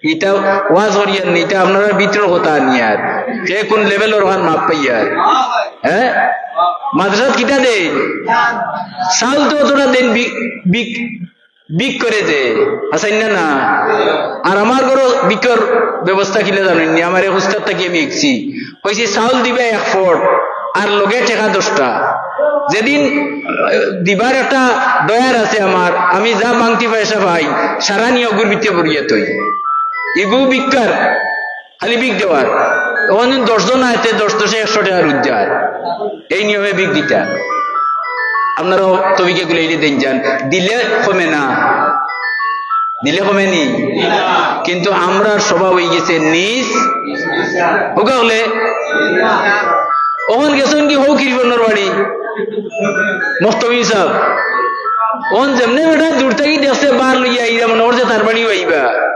ইতা ওয়াজ করিয়ার নি, ইতা আপনারা ভিতরর কথা আনিয়ার। কে কুন level-র অখান মাপ পাইয়ার? হে? মাদ্রাসাত কিতা দেইন? চাউল তো অতটা দেইন, বি-, বি-, ভিক করে যে, আছইন না না? আর আমার ঘরো ভিকর ব্যবস্থা কিলা জানইননি, আমার এক উস্তাদ থাকি আমি শিখছি। কইছি, "চাউল দিবা এক ফট, আর লগে টেকা দশটা।" যেদিন, আহ, দিবার একটা ডয়ার আছে আমার, আমি যা বাংতি পয়সা পাই, সারা নিয়া অগুর ভিতরে ভরিয়া থই। ইগু ভিক্ষার খালি ভিক দেওয়ার। অখন দশ জন আইতে দশ দশে একশো টেকা রোজগার। এই নিয়মে ভিক দিতা। আপনারাও তবিকে গুলাইলে দেইন যান। দিলে কমে না। দিলে কমে নি? কিন্তু আমরার স্বভাব অইগেছে নিজ। কউক্কা অকলে? অখন গেছইন গি হউ কিরিবনর বাড়ি? মুহতামিম সাব। অখন যেমনে বেটা দূর থাকি দেখছে বার লইয়া আইরা মনে করছে তার বাড়িউ আইবা।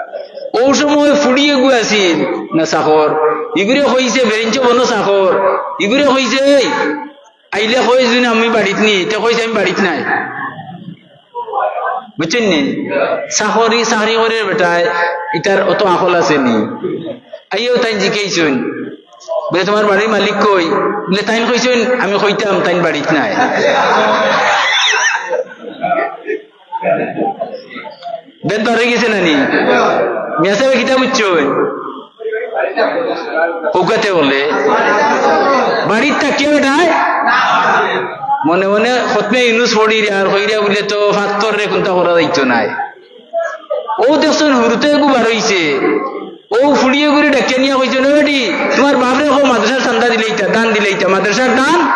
অউ সময় ফুড়ি এগু আছিল না চাকর, ইগুরে কইছে, বেরেঞ্চো বনো চাকর, ইগুরে কইছে, "এই, আইলে কইস যেন আমি বাড়িত নি", তে কইছে, "আমি বাড়িত নাই।" বুঝছইন নি? চাকরি, চাকরি করের বেটায়, ইতার অত আকল আছে নি? আইয়াউ তাইন জিকাইছইন, বলে, "তুমার বাড়ির মালিক কই?" বলে, "তাইন কইছইন, আমি কইতাম, তাইন বাড়িত নাই।" বেদ বার অইগেছে না নি? মিয়া সাবে কিতা বুঝছইন? কউক্কাতে বলে, বাড়িত থাকিয়া বেটায় মনে মনে খতমে ইউনুস পড়িরা আর কইরা বলে তো ফাত্তররে কুন্তা করা যাইতো নায়। অউ দেখছইন হুরুতে এগু বার অইছে, অউ ফুড়ি এগুরে ডাকিয়া নিয়া কইছে, "না বেটি, তুমার বাপরে কও মাদ্রাসার চান্দা দিলাইতা, দান দিলাইতা, মাদ্রাসার দান।"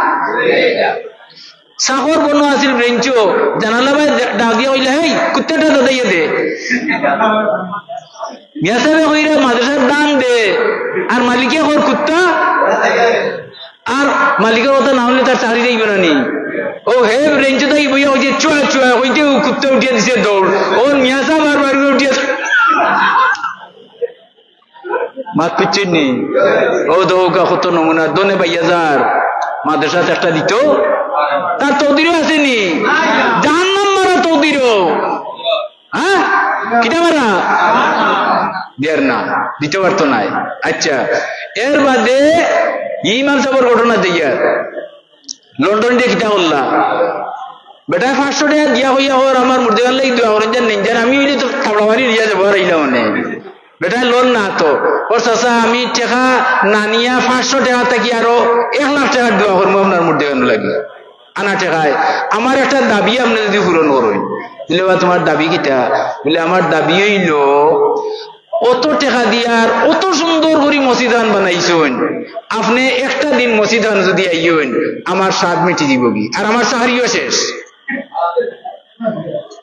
চাকর বনো আছিল বেরেঞ্চো, জানালা বায় ডাক দিয়া কইলা, "হেই, কুত্তাটা দৌড়াইয়া দে।" মিয়া সাবে কইরা মাদ্রাসার দান দে, আর মালিকে কর কুত্তা, আর মালিকর কথা না হুনলে তার চাকরি যাইবো না নি? অউ হে বেরেঞ্চো থাকি বইয়া কইছে, "চুয়া, চুয়া", কইতে অউ কুত্তা উঠিয়া দিছে দৌড়। অউ মিয়া সাব আর বারো উঠিয়া মাত পিচ্ছির নি। অউ দেখউক্কা কত নমুনা, দনে বাইয়া যার মাদ্রাসাত একটা দিত, তার তকদিরও আছে নি, জাহান্নাম মারা তকদিরও। হ্যাঁ? কিতা মারা? দের না, দিতে পারতো নায়। আচ্ছা, এর বাদে ইমাম সাবর ঘটনা দেখিয়ার। লন্ডন দিয়া কিতা করলা? বেটায় পাঁচশো টেকা দিয়া কইয়া কর, "আমার মুর্দেগার লাগি দোয়া করইন যান, নিন যান, আমি অইলে তো থাবড়া মারি লইয়া যাবো, আর আইলাম অনে।" বেটায় লন না তো। কর, "চাচা, আমি টেকা না নিয়া পাঁচশো টেকা থাকি আরো এক লাখ টেকার দোয়া করমু আপনার মুর্দেগার লাগি।" আনা টেকায় আমার একটা দাবি আপনে যদি পূরণ করইন। বলে, "বা তুমার দাবি কিতা?" বলে, "আমার দাবি অইলো, অত টেকা দিয়া আর অত সুন্দর করি মসজিদ খান বানাইছইন, আপনে একটা দিন মসজিদ খান যদি আইয়ইন, আমার স্বাদ মিটি দিবোগি, আর আমার চাকরিও শেষ।"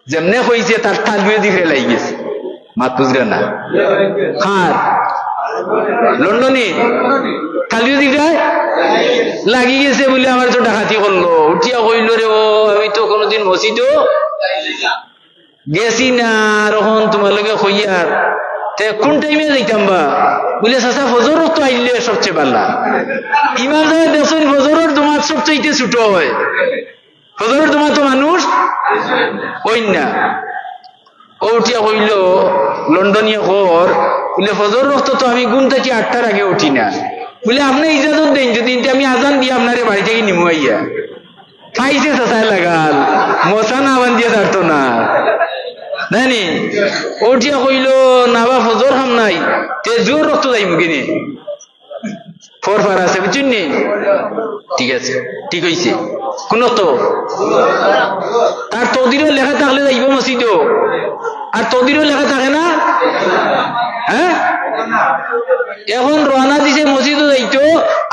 যেমনে কইছে তার তালুয়ে দি ফেলাই গেছে। মাত বুঝরা না? কার? লন্ডনি। তালুয়ে দি ফেলাই লাগি গেছে বুলে আমার তো ডাকাতি করলো। উঠিয়া কইলো, "রে ও, আমি তো কোনোদিন মসজিদও গেছি না, আর অখন তুমার লগে কইয়ার, তে কোন টাইমে যাইতাম বা?" বুলে, "চাচা, ফজর অক্ত আইলে সবচেয়ে বালা। ইমাম সাবে দেখছইন ফজরর জমাত সবচাইতে ছোট অয়, ফজরর জমাতো মানুষ অইন না।" অউ উঠিয়া কইলো, লন্ডনিয়ে কর, বুলে, "ফজরর অক্ত তো আমি ঘুম থাকি আটটার আগে উঠি না।" বুলে, "আপনে ইজাজত দেইন যদি, ইনতে আমি আজান দিয়া আপনারে বাড়ি থাকি নিমু আইয়া।" পাইছে চাচায় লাগাল, মশা না বান্ধিয়া ছাড়তো না। নায় নি? অউ উঠিয়া কইলো, "না বা, ফজর কাম নাই, তে জোহরর অক্ত যাইমু কিনে?" ফর ফার আছে, বুঝছইন নি? ঠিক আছে, ঠিক অইছে। কোন অক্ত? তার তকদিরো লেখা থাকলে যাইবো মসজিদো, আর তকদিরো লেখা থাকে না। হ্যাঁ, অখন রওয়ানা দিছে মসজিদো যাইতো,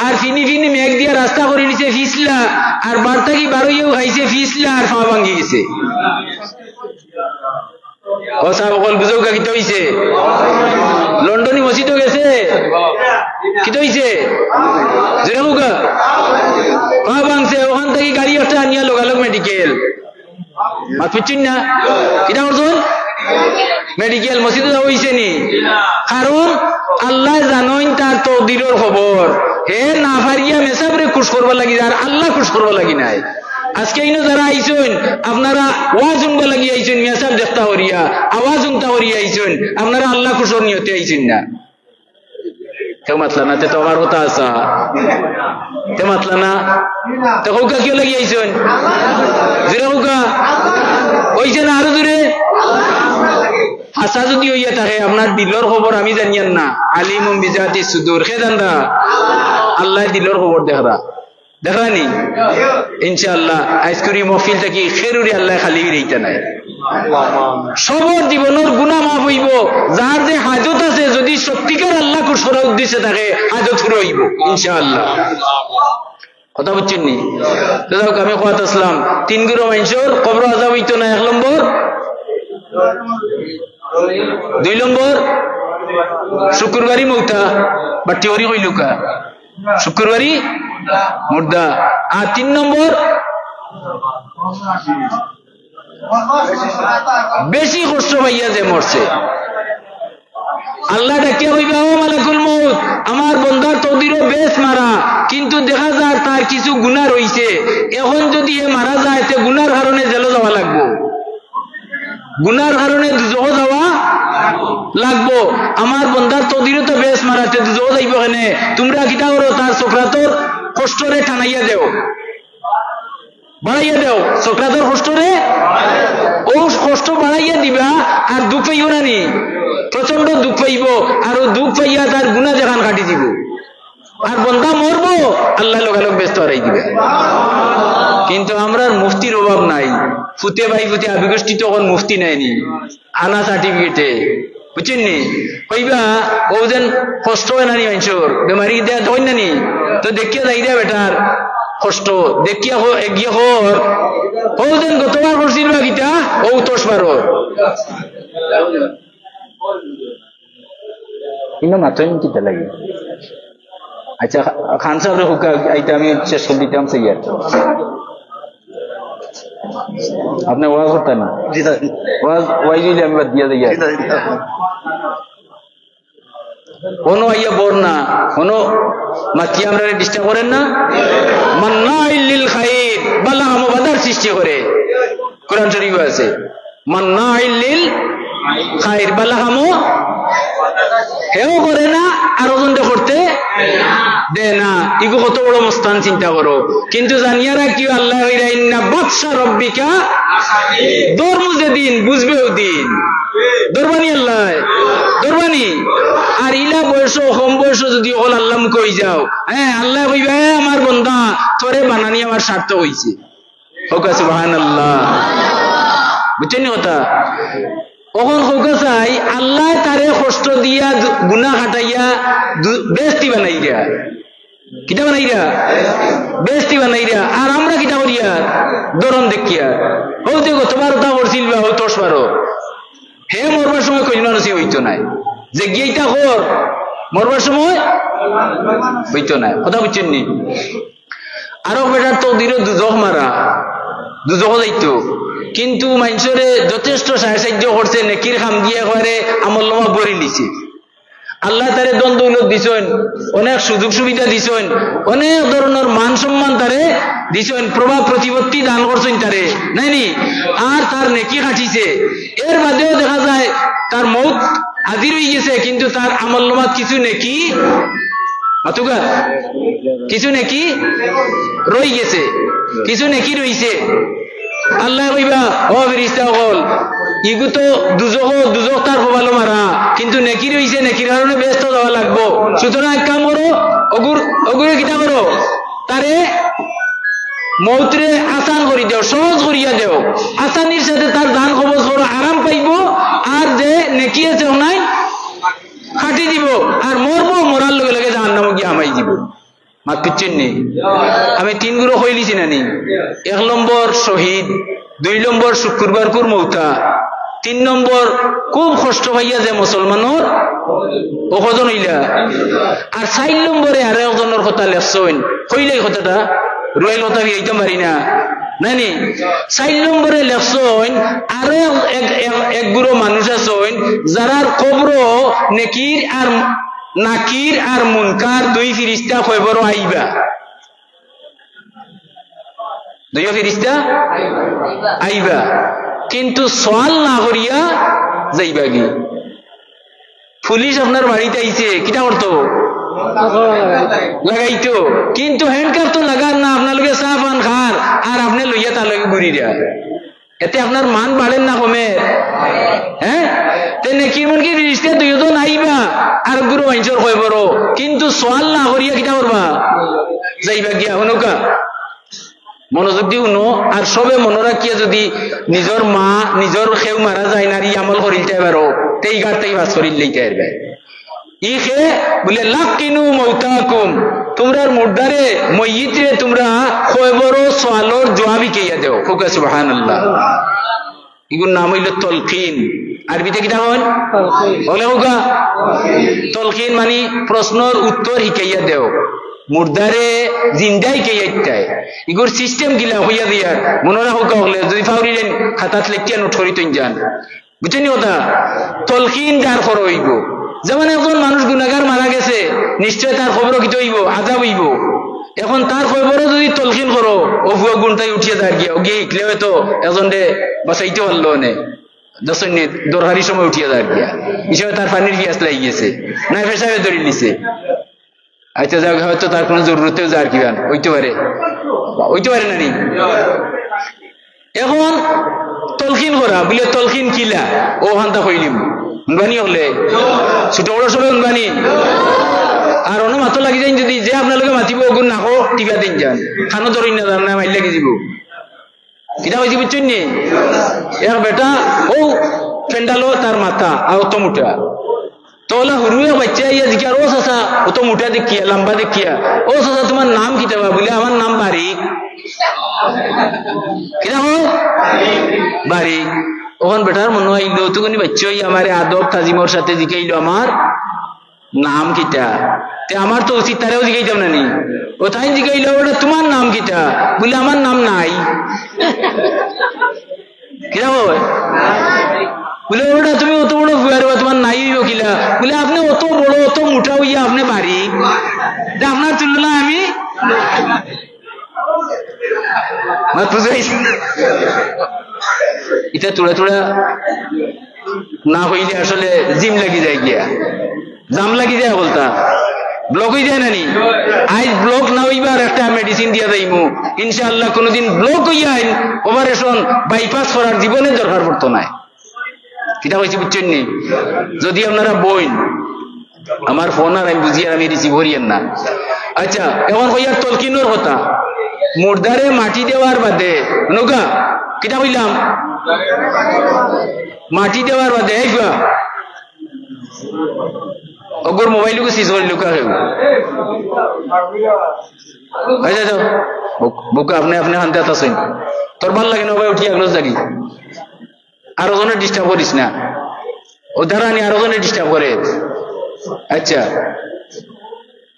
আর ফিনি ফিনি মেঘ দিয়া রাস্তা করি নিছে ফিছলা, আর বার থাকি বারইয়াউ খাইছে ফিছলা, আর পা ভাঙ্গি গেছে। ও সাব অকল বুঝউক্কা, কিতা অইছে? লন্ডনি মসজিদো গেছে, কিতা অইছে? জোরে কউক্কা। পা ভাঙছে, অখান থাকি গাড়ি একটা আনিয়া লগালগ মেডিকেল। মাত বুঝছইন না? কিতা করছইন? মেডিকেল। মসজিদো যাওয়া অইছে নি? কারণ আল্লায় জানইন তার তকদিরর খবর। হে না পারিয়া মেসাবরে খুশ করবার লাগি, আর আল্লা খুশ করবার লাগি নায়। আজকে ইনো যারা আইছইন, আপনারা ওয়াজ হুনবার লাগি আইছইন, মেসাব দেখতা করিয়া, আওয়াজ হুনতা করিয়া আইছইন, আপনারা আল্লা খুশর নিয়তে আইছইন না। কেউ মাতলা না, তে তো আমার কথা আছা। তে মাতলা না, তে কউক্কা কিওর লাগি আইছইন? জোরে কউক্কা। অইছে না, আরো জোরে। আশা যদি অইয়া থাকে, আপনার দিলর খবর আমি জানিয়ার না। আলিমুম বিজাতি সুদূর, কে জানরা? আল্লায় দিলর খবর দেখরা। দেখরা নি? ইনশাআল্লাহ, আইজকুর ই মহফিল থাকি কেউররে আল্লায় খালি ফিরাইতা নায়। সবর জীবনর গুনা মাফ অইবো। যার যে হাজত আছে, যদি সত্যিকার আল্লা খুশ করার উদ্দেশ্যে থাকে, হাজত পুরা অইবো, ইনশাআল্লাহ। কথা বুঝছইন নি? তো যাউক, আমি কওয়াত আছলাম, তিন গুরু মানষর কবরো আজাব অইতো না। এক নম্বর, দুই নম্বর, শুক্রবারি মউতা, বাট্টি করি কইলউক্কা। শুক্রবারি মুর্দা। আর তিন নম্বর, বেশি কষ্ট পাইয়া যে মরছে। আল্লায় ডাকিয়া কইবা, "ও মালাকুল মউত, আমার বন্দার তকদিরো বেহেস্ত মারা, কিন্তু দেখা যার তার কিছু গুনা রইছে। অখন যদি হে মারা যায়, তে গুনার কারণে জেলো যাওয়া লাগবো।" গুনার কারণে দুজখো যাওয়া লাগবো। আমার বন্দার তকদিরো তো বেহেস্ত মারা, তে দুজখো যাইবো কেনে? তুমরা কিতা করো, তার সকরাতর কষ্টরে টানাইয়া দেও, বাড়াইয়া দেও, সকরাতর কষ্টরে, অউ কষ্ট বাড়াইয়া দিবা, আর দুখ পাইবো না নি? প্রচণ্ড দুখ পাইবো, আর অউ দুখ পাইয়া তার গুনা যেখান কাটি দিবো। আর বন্দা মরবো, আল্লায় লগালগ বেহেস্তো হারাই দিবা। কিন্তু আমরার মুফতির অভাব নাই। ফুতে ভাই ফুতে আবিগোষ্ঠী তো অখন মুফতি নায় নি, আনা সার্টিফিকেটে, বুঝছইন নি? কইবা, "অউ যেন কষ্ট অয় না নি মানষর, বেমারি দেয় তখন না নি, তো দেখিয়া যাই দে বেটার কষ্ট, দেখিয়া হ-, এগিয়ে হর, অউ যেন গতবার করছিল বা কিতা, অউ তস বারো।" ইনো মাতইন কিতা লাগি? আচ্ছা, খা-, খান সাবরে কউক্কা, ইটা আমি শেষ করি দিতাম, সই আর। আপনে ওয়াজ করতা নি? জি, স্যার। ওয়াজ, ওয়াজ অইলে আমি বাদ দিয়া যাই আর। জি, স্যার। অনো আইয়া বর না, অনো মাতিয়া আমরারে disturb করের না। মান্নাইল লিল খাইর, বালা কামো বাধার সৃষ্টি করে। কোরআন শরীফো আছে। মান্নাইল লিল খাইর, বালা কামো হেও করে না, আর অজনরে করতে দেয় না। ইগু কত বড় মস্তান, চিন্তা করো। কিন্তু জানিয়া রাখিও, আল্লায় কইরা, "ইন্না বাতশা রব্বিকা", ধরমু যেদিন, বুঝবে অউ দিন। ধরবা নি আল্লায়? ধরবা নি? আর ইলা বয়সো, কম বয়সো যদি অকল আল্লার মুখো অইযাও, হ্যাঁ, আল্লায় কইবা, "এ আমার বন্দা, তোরে বানানি আমার সার্থক অইছে।" কউক্কা সুবহানাল্লাহ। বুঝছইন নি কথা? অখন কউক্কা চাই, আল্লায় তারে কষ্ট দিয়া দু-, গুনা কাটাইয়া দু-, বেহেস্তি বানাইরা। কিতা বানাইরা? বেহেস্তি বানাইরা। আর আমরা কিতা করিয়ার? ধরন দেখিয়ার। অউ যে গতবার অতা করছিল বা অউ তস বারো, হে মরবার সময় কইল মানুষই অইতো নায়, যে গিয়া ইতা কর, মরবার সময় অইতো নায়। কথা বুঝছইন নি? আরক বেটার তকদিরো দুজখ মারা, দুজখো যাইতো, কিন্তু মানষরে যথেষ্ট সাহায্য করছে, নেকির কাম দিয়া একেবারে আমলনামা ভরি নিছে। আল্লায় তারে ধন দৌলত দিছইন, অনেক সুযোগ সুবিধা দিছইন, অনেক ধরনর মান সম্মান তারে দিছইন, প্রভাব প্রতিপত্তি দান করছইন তারে, নায় নি? আর তার নেকি কাটিছে। এর বাদেও দেখা যায় তার মউত হাজির অইগেছে, কিন্তু তার আমলনামাত কিছু নেকি, মাতুক্কা, কিছু নেকি রইগেছে, কিছু নেকি রইছে। আল্লায় কইবা, "ও ফিরিস্তা অকল, ইগু তো দুজখো, দুজখ তার কপালো মারা, কিন্তু নেকি রইছে, নেকির কারণে বেহেস্তো যাওয়া লাগবো। সুতরাং এক কাম করো, অগুর, অগুরে কিতা করো, তারে মউতরে আসান করি দেও, সহজ করিয়া দেও, আসানির সাথে তার জান কবজ করো, আরাম পাইবো, আর যে নেকি আছে অনাই কাটি দিবো, আর মরবো, মরার লগে লগে জাহান্নামো গিয়া হামাই দিবো।" মাত বুঝছইন নি? আমি তিন গুরু কইলিছি না নি? এক নম্বর শহীদ, দুই নম্বর শুক্রবারকুর মউতা, তিন নম্বর খুব কষ্ট পাইয়া যে মুসলমানর অউ কয়জন অইলা। আর চাইর নম্বরে আরো একজনর কথা লেখছইন, কইলাই কথাটা, রুয়াইল কথা ফিরাইতাম পারি না, নায় নি? চাইর নম্বরে লেখছইন, আরো এক, এক, এক গুরু মানুষ আছইন, যারার কবরো নেকির আর নাকির আর মুনকার দুই ফিরিস্তা কয়বরো আইবা। দুইও ফিরিস্তা আইবা, কিন্তু সওয়াল না করিয়া যাইবাগি। পুলিশ আপনার বাড়িত আইছে, কিতা করতো? লাগাইতো। কিন্তু handcuff তো লাগার না, আপনার লগে চা পান খার, আর আপনে লইয়া তার লগে ঘুরিরা। এতে আপনার মান বাড়ের না কমের? হ্যাঁ? তে নেকির মুনকির ফিরিস্তা দুইজন আইবা, আর গুরু মানষর কয়বরো, কিন্তু সওয়াল না করিয়া কিতা করবা? যাইবা গিয়া, হুনউক্কা। মনোযোগ দি হুনো, আর সবে মনো রাখিয়া যদি নিজর মা, নিজর কেউ মারা যায় না, আর ই আমল করিলতায় পারো, তে ই ঘাট থাকি পাস করিলাইতায় পারবায়। ই কে বুলে, "লাক্কিনু মাওতাকুম", তুমরার মুর্দারে, মইয়িতরে তুমরা কয়বরো সওয়ালর জুয়াব হিকাইয়া দেও। কউক্কা সুবহানাল্লাহ। ইগুর নাম অইলো তলকিন। আরবিতে কিতা কইন? তলকিন। অকলে কউক্কা। তলকিন মানি প্রশ্নর উত্তর হিকাইয়া দেও। মুর্দারে জিন্দা হিকাইয়া দিতায়। ইগুর system কিলা কইয়া দিয়ার। মনো রাখউক্কা অকলে, যদি পাউরিলাইন খাতাত লেখিয়া note করি থইন যান। বুঝছইন নি কথা? তলকিন যার করা অইবো। যেমন একজন মানুষ গুনাগার মারা গেছে, নিশ্চয় তার কবরো কিতা অইবো? আজাব অইবো। এখন তার কবরো যদি তলকিন করো, অউ ফুয়া গুনতাই উঠিয়া যার গিয়া, অউ গিয়া হিকলে অয়তো একজনরে বাঁচাইতে পারলো অনে। দেখছইন নি, দরকারি সময় উঠিয়া যার গিয়া। হিসাবে তার পানির পিয়াস লাগি গেছে। নায় পেশাবে ধরিলিছে। আচ্ছা, যাউক, হয়তো তার কুনু জরুরতেও যার কিবা অইতে পারে। অইতে পারে না নি? এখন তলকিন করা, বুলে তলকিন কিলা? অউ হান্তা কইলিমু। হুনবানি অকলে? ছোট বড় সবে হুনবানি? আর অনো মাতো লাগি যাইন যদি, যে আপনার লগে মাতিবো, অগুর নাকো টিপা দিন যান। কানো ধরইন না, যার না মাইর লাগি যিবো। কিতা কইছি বুঝছইন নি? এক বেটা, অউ পেন্ডালো তার মাথা, আর অত মুটা। তে অলা হুরু এক বাইচ্চা আইয়া জিকার, "ও চাচা, অত মুটা দেখিয়া, লাম্বা দেখিয়া, ও চাচা, তুমার নাম কিতা বা?" বুলে, "আমার নাম বারিক।" কিতা কয়? বারিক। অখন বেটার মনো আইলো, অতখানি বাইচ্চা অইয়া আমারে আদব তাজিমর সাথে জিকাইলো, "আমার নাম কিতা?" তে আমার তো উচিত তারেও জিকাইতাম না নি? অউ তাইন জিকাইলা, "ওটা তুমার নাম কিতা?" বুলে, "আমার নাম নাই।" কিতা কয়? বুলে, "ওটা তুমি অত বড় ফুয়ারে বা, তুমার নাই অইবো কিলা?" বুলে, "আপনে অত বড়, অত মুটা অইয়া আপনে বারিক, তে আপনার তুলনায় আমি।" মাত বুঝাইছি? ইতা থুড়া থুড়া না অইলে আসলে জিম লাগি যায় গিয়া। জাম লাগি যায় বলতা। ব্লক অই যায় না নি? আইজ ব্লক না অইবার একটা মেডিসিন দিয়া যাইমু। ইনশাআল্লাহ কুনুদিন ব্লক অইয়া আইন, operation, bypass করার জীবনে দরকার পড়তো নায়। কিতা কইছি বুঝছইন নি? যদি আপনারা বইন, আমার ফোন আর আমি বুঝি আর আমি receive করিয়ার না। আচ্ছা, এখন কইয়ার তলকিনর কথা। মুর্দারে মাটি দেওয়ার বাদে, হুনউক্কা, কিতা কইলাম? মাটি দেওয়ার বাদে, এই ফুয়া, অগুর মোবাইলগু সিজ করিলউক্কা কেউ। আচ্ছা, আচ্ছা। বুক-, বুকে আপনে, আপনে কান্দাত আছইন। তোর ভালা লাগে না ভাই, উঠি আগলো যাগি। আরো জনে disturb করিস না। ও দাঁড়ানি আরো জনে disturb করে। আচ্ছা।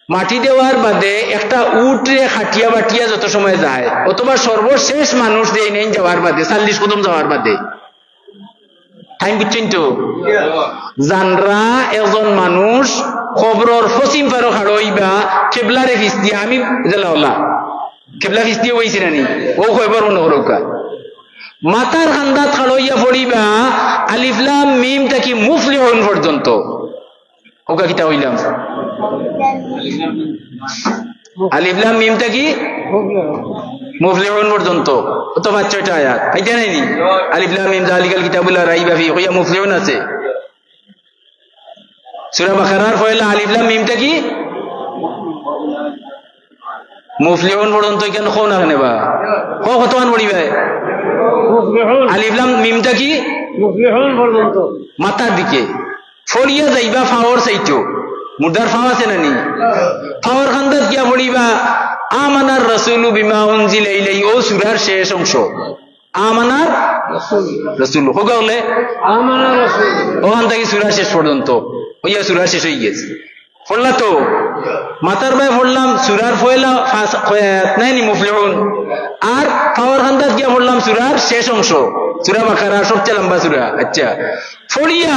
মাটি দেওয়ার বাদে একটা উটরে খাটিয়া বাটিয়া যত সময় যায়, অথবা সর্বশেষ মানুষ যে নেইন যাওয়ার বাদে, চল্লিশ কদম যাওয়ার বাদে, time বুঝছইন তো? জানরা একজন মানুষ কবরর পশ্চিম পারো খাড়ো অইবা, কেবলারে ফিছ দিয়া, আমি জেলা ওলা, কেবলা ফিছ দিয়া অইছে না নি? ও কয়বার মনে করউক্কা। মাথার কান্দাত খাড়ো অইয়া পড়িবা, আলিফ লাম মিম থাকি মুফলিহুন পর্যন্ত। ওকা কিতা কইলাম? আলিফ লাম মিম থাকি মুফলিহুন পর্যন্ত। অত পাঁচ ছয়টা আয়াত। ইটা নায়নি? আলিফ লাম মিম যালিকাল কিতাবু লা রাইবা ফি, কইয়া মুফলিহুন আছে। সূরা বাকারার পয়লা আলিফ লাম মিম থাকি মুফলিহুন পর্যন্ত ইখান কও না কেনে বা? কও কতখান পড়িবায়? মুফলিহুন। আলিফ লাম মিম থাকি মুফলিহুন পর্যন্ত। মাথার দিকে। পড়িয়া যাইবা পাওর সাইডো। মুর্দার পাও আছে না নি? পাওর কান্দাত গিয়া পড়িবা, আমানার রাসূলু বিমা উনজিলা ইলাইহি, ও সূরার শেষ অংশ। আমানার রাসূল। রাসূল। কউক্কা অকলে? আমানার রাসূল। ওখান থাকি সূরা শেষ পর্যন্ত। অইয়া সূরা শেষ অইগেছে। পড়লা তো? মাথার বায় পড়লাম সূরার পয়লা পাঁচ, কয় আয়াত নায়নি মুফলিহুন। আর পাওর কান্দাত গিয়া পড়লাম সূরার শেষ অংশ। সূরা বাকারা সবচেয়ে লম্বা সূরা। আচ্ছা। পড়িয়া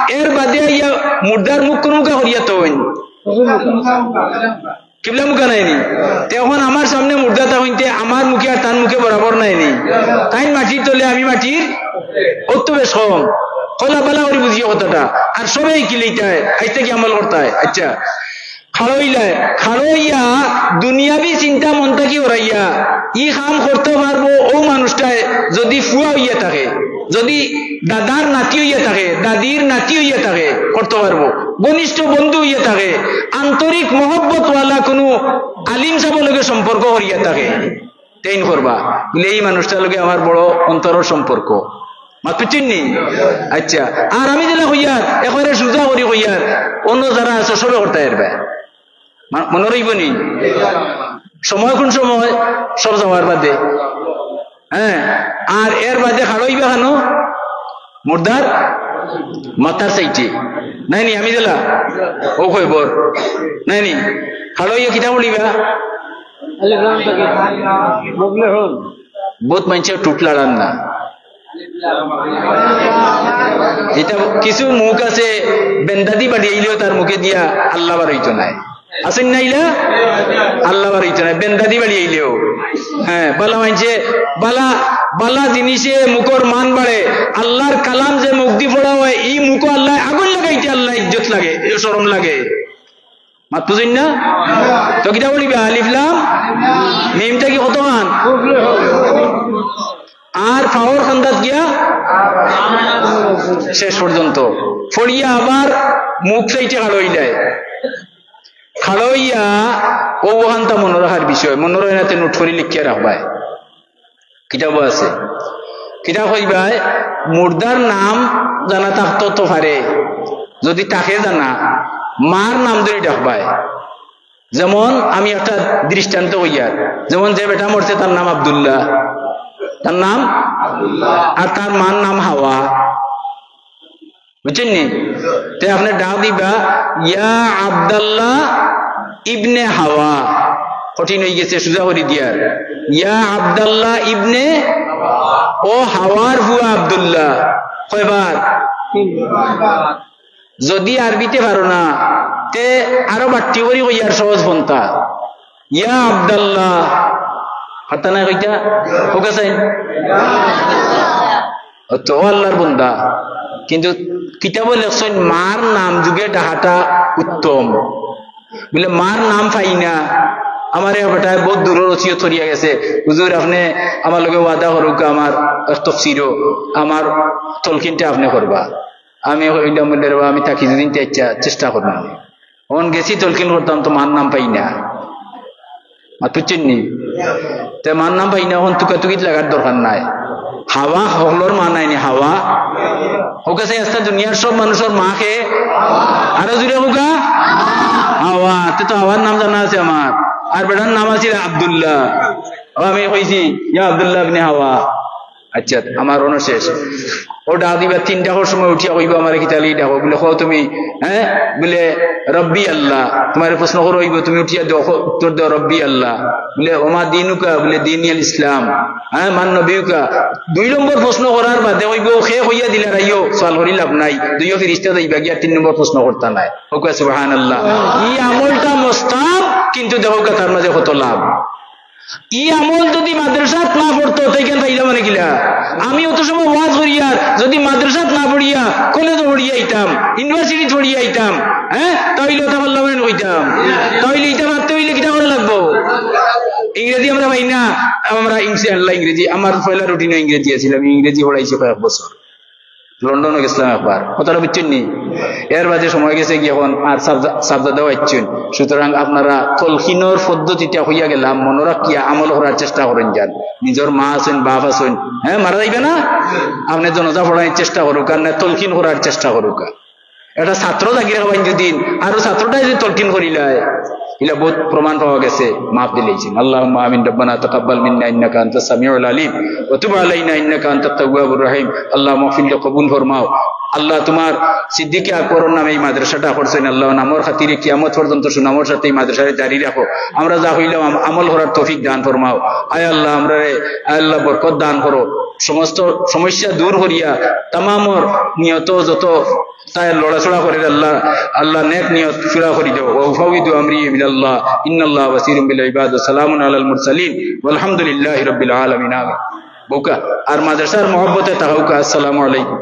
এর বাদে আইয়া মুর্দার মুখ কুনমুখা করিয়া থইন। কিবলা মুখা নায়নি? তে অখন আমার সামনে মুর্দা থাকইন তে আমার মুখে আর তান মুখে বরাবর নায়নি? তাইন মাটির তলে, আমি মাটির, অত বেশ কম। কলা বালা করি বুঝিও কথাটা। আর সবে কিলিতায়, আইজ থাকি আমল করতায়। আচ্ছা, খাড়ো অইলায়, খাড়ো অইয়া দুনিয়াবি চিন্তা মন থাকি হরাইয়া, ই কাম করতো পারবো অউ মানুষটায় যদি ফুয়া অইয়া থাকে, যদি দাদার নাতি অইয়া থাকে, দাদির নাতি অইয়া থাকে, করতো পারবো। ঘনিষ্ঠ বন্ধু অইয়া থাকে, আন্তরিক মহব্বতওয়ালা কুনু আলিম সাবর লগে সম্পর্ক করিয়া থাকে, তেইন করবা। বুলে, "এই মানুষটার লগে আমার বড় অন্তরর সম্পর্ক।" মাত বুঝছইন নি? আচ্ছা, আর আমি যেলা কইয়ার, একবারে সুজা করি কইয়ার, অন্য যারা আছো সবে করতায় পারবায়। মা-, মনো রইবো নি? সময় কুন সময়? সব যাওয়ার বাদে। হ্যাঁ, আর এর বাদে খাড়ো অইবা কেনে? মুর্দার মাথার সাইডে। নায়নি, আমি যেলা? ও কয়বার? নায়নি? খাড়ো অইয়া কিতা পড়িবা? আলিফ লাম থাকি মুফলিহুন। বউত মানষে টুট লাড়ার না। ইটা কিছু মুখ আছে, বেন্দাদি বাড়ি আইলেও তার মুখে দিয়া আল্লাহ বার অইতো নায়। আছইন না ইলা? আল্লাহ বার অইতো নায়, বেন্দাদি বাড়ি আইলেও। হ্যাঁ, বালা মানষে, বালা, বালা জিনিসে মুখর মান বাড়ে। আল্লাহর কালাম যে মুখদি পড়া অয়, ই মুখো আল্লায় আগুন লাগাইতে আল্লায় ইজ্জত লাগে, শরম লাগে। মাত বুঝইন না? তো কিতা পড়িবা? আলিফ লাম মিম থাকি কতখান? আর পাওর কান্দাত গিয়া শেষ পর্যন্ত। পড়িয়া আবার মুখ সাইডে খাড়ো অইলায়। খাড়ো অইয়া অউ অখানতা মনো রাখার বিষয়, মনো রয় না তে নোট করি লিখিয়া রাখবায়। কিতাবো আছে। কিতা কইবায়, মুর্দার নাম জানা থাকতো তো পারে, যদি থাকে জানা, মার নাম ধরি ডাকবায়। যেমন আমি একটা দৃষ্টান্ত কইয়ার, যেমন যে বেটা মরছে তার নাম আব্দুল্লাহ, তার নাম, আর তার মার নাম হাওয়া। বুঝছইন নি? তে আপনে ডাক দিবা, "ইয়া আব্দাল্লাহ ইবনে হাওয়া।" কঠিন অইগেছে, সুজা করি দিয়ার। "ইয়া আব্দাল্লাহ ইবনে, ও হাওয়ার ফুয়া আব্দুল্লাহ।" কয়বার? যদি আরবিতে পারো না, তে আরো বাট্টি করি কইয়ার সহজ পন্থা। ইয়া আব্দাল্লাহ। পারতা নায় কইতা? কউক্কা চাইন। অ তো, ও আল্লাহর বন্দা। কিন্তু কিতাবো লেখছইন, মার নাম যোগে ডাকাটা উত্তম। বুলে, মার নাম পাই না। আমারে বেটায় বউত দূরর ওসিয়ত করিয়া গেছে, "হুজুর, আপনে আমার লগে ওয়াদা করউক্কা, আমার এক তফসিরো, আমার তলকিনটা আপনে করবা।" আমি কইলাম, বুলে, "রে বা, আমি থাকি দুদিন তে ইচ্ছা চেষ্টা করমু।" অখন গেছি তলকিন করতাম, তো মার নাম পাই না। মাত বুঝছইন নি? তে মার নাম পাই না, অখন তুকাতুকিত লাগার দরকার নাই। হাওয়া হকলর মা নায়নি, হাওয়া। কউক্কা চাই, আস্তা দুনিয়ার সব মানুষর মা কে? আরো জুরে কউক্কা। হাওয়া, তে তো হাওয়ার নাম জানা আছে আমার। আর বেটার নাম আছিল আব্দুল্লাহ। ও আমি কইছি, "ইয়া আব্দুল্লাহ ইবনে হাওয়া।" আচ্ছা, আমার অনো শেষ। ও ডাক দিবা, তিন ডাকর সময় উঠিয়া কইবা, "আমারে কিতা লাগি ডাকো?" বুলে, "কও তুমি, হ্যাঁ?" বুলে, "রব্বি আল্লাহ।" তুমারে প্রশ্ন করা অইবো, তুমি উঠিয়া দেও, ক-, উত্তর দেও, "রব্বি আল্লাহ।" বুলে, "ওমা দিনুকা?" বুলে, "দিনি আল ইসলাম।" হ্যাঁ, "মান নবিউকা?" দুই নম্বর প্রশ্ন করার বাদে কইবো, "কে কইয়া দিলা রাইও, সওয়াল করি লাভ নাই।" দুইও ফিরিস্তা যাইবা গিয়া, তিন নম্বর প্রশ্ন করতা নায়। কউক্কা সুবহানাল্লাহ। ই আমলটা মোস্তাহাব, কিন্তু দেখউক্কা তার মাঝে কত লাভ। ই আমল যদি মাদ্রাসাত না পড়তো, তে ইখান পাইলাম মানে কিলা? আমি অত সময় ওয়াজ করিয়ার, যদি মাদ্রাসাত না পড়িয়া, কলেজো পড়িয়া আইতাম, ইউনিভার্সিটিত পড়িয়া আইতাম, হ্যাঁ, তাইলে অতা পারলাম মানে কইতাম। তাইলে ইটা পারতে অইলে কিতা করা লাগবো? ইংরেজি আমরা পাই না, আমরা ইংসে আল্লাহ ইংরেজি, আমার পয়লা রুটিনও ইংরেজি আছিল, আমি ইংরেজি পড়াইছি কয়েক বছর। লন্ডনো গেছিলাম একবার, কথাটা বুঝছইন নি? এর বাদে সময় গেছে গিয়া অখন আর সাবজা-, সাবজাদাও আইছইন। সুতরাং আপনারা তলকিনর পদ্ধতিটা কইয়া গেলাম, মনো রাখিয়া আমল করার চেষ্টা করইন যান। নিজর মা আছইন, বাপ আছইন, হ্যাঁ, মারা যাইবা না? আপনে জানাজা পড়ানির চেষ্টা করউক্কা, আর না তলকিন করার চেষ্টা করউক্কা। একটা ছাত্র জাগি রাখবা ইন দুদিন, আর ও ছাত্রটায় যদি তলকিন করিলায়, ইলা বহুত প্রমাণ পাওয়া গেছে, মাফ দিলাইছইন। আল্লাহুম্মা আমিন। রব্বানা তাকাব্বাল মিন্না ইন্নাকা আনতাস সামিউল আলিম, ওয়া তুব আলাইনা ইন্নাকা আনতাত তাওয়াবুর রহিম। আল্লাহ মাহফিলটা কবুল ফরমাও। আল্লাহ তুমার সিদ্দিকে আকবরর নামে ই মাদ্রাসাটা করছইন, আল্লাহ নামর খাতিরে কিয়ামত পর্যন্ত সুনামর সাথে ই মাদ্রাসারে জারি রাখো। আমরা যা কইলাম আম-, আমল করার তৌফিক দান ফরমাও। আয় আল্লাহ আমরারে, আয় আল্লাহ বরকত দান করো। সমস্ত সমস্যা দূর করিয়া তামামর নিয়ত যত তাই লড়াচড়া করের আল্লাহ, আল্লাহ নেক নিয়ত পুরা করি দেও। ওয়া উফাউইদু আমরি ইলাল্লাহ, ইন্নাল্লাহ বাসিরুম বিল ইবাদ। ওয়া সালামুন আলাল মুরসালিন, ওয়াল হামদুলিল্লাহি রাব্বিল আলামিন। আমিন। বউক্কা, আর মাদ্রাসার মহব্বতে থাকউক্কা। আসসালামু আলাইকুম।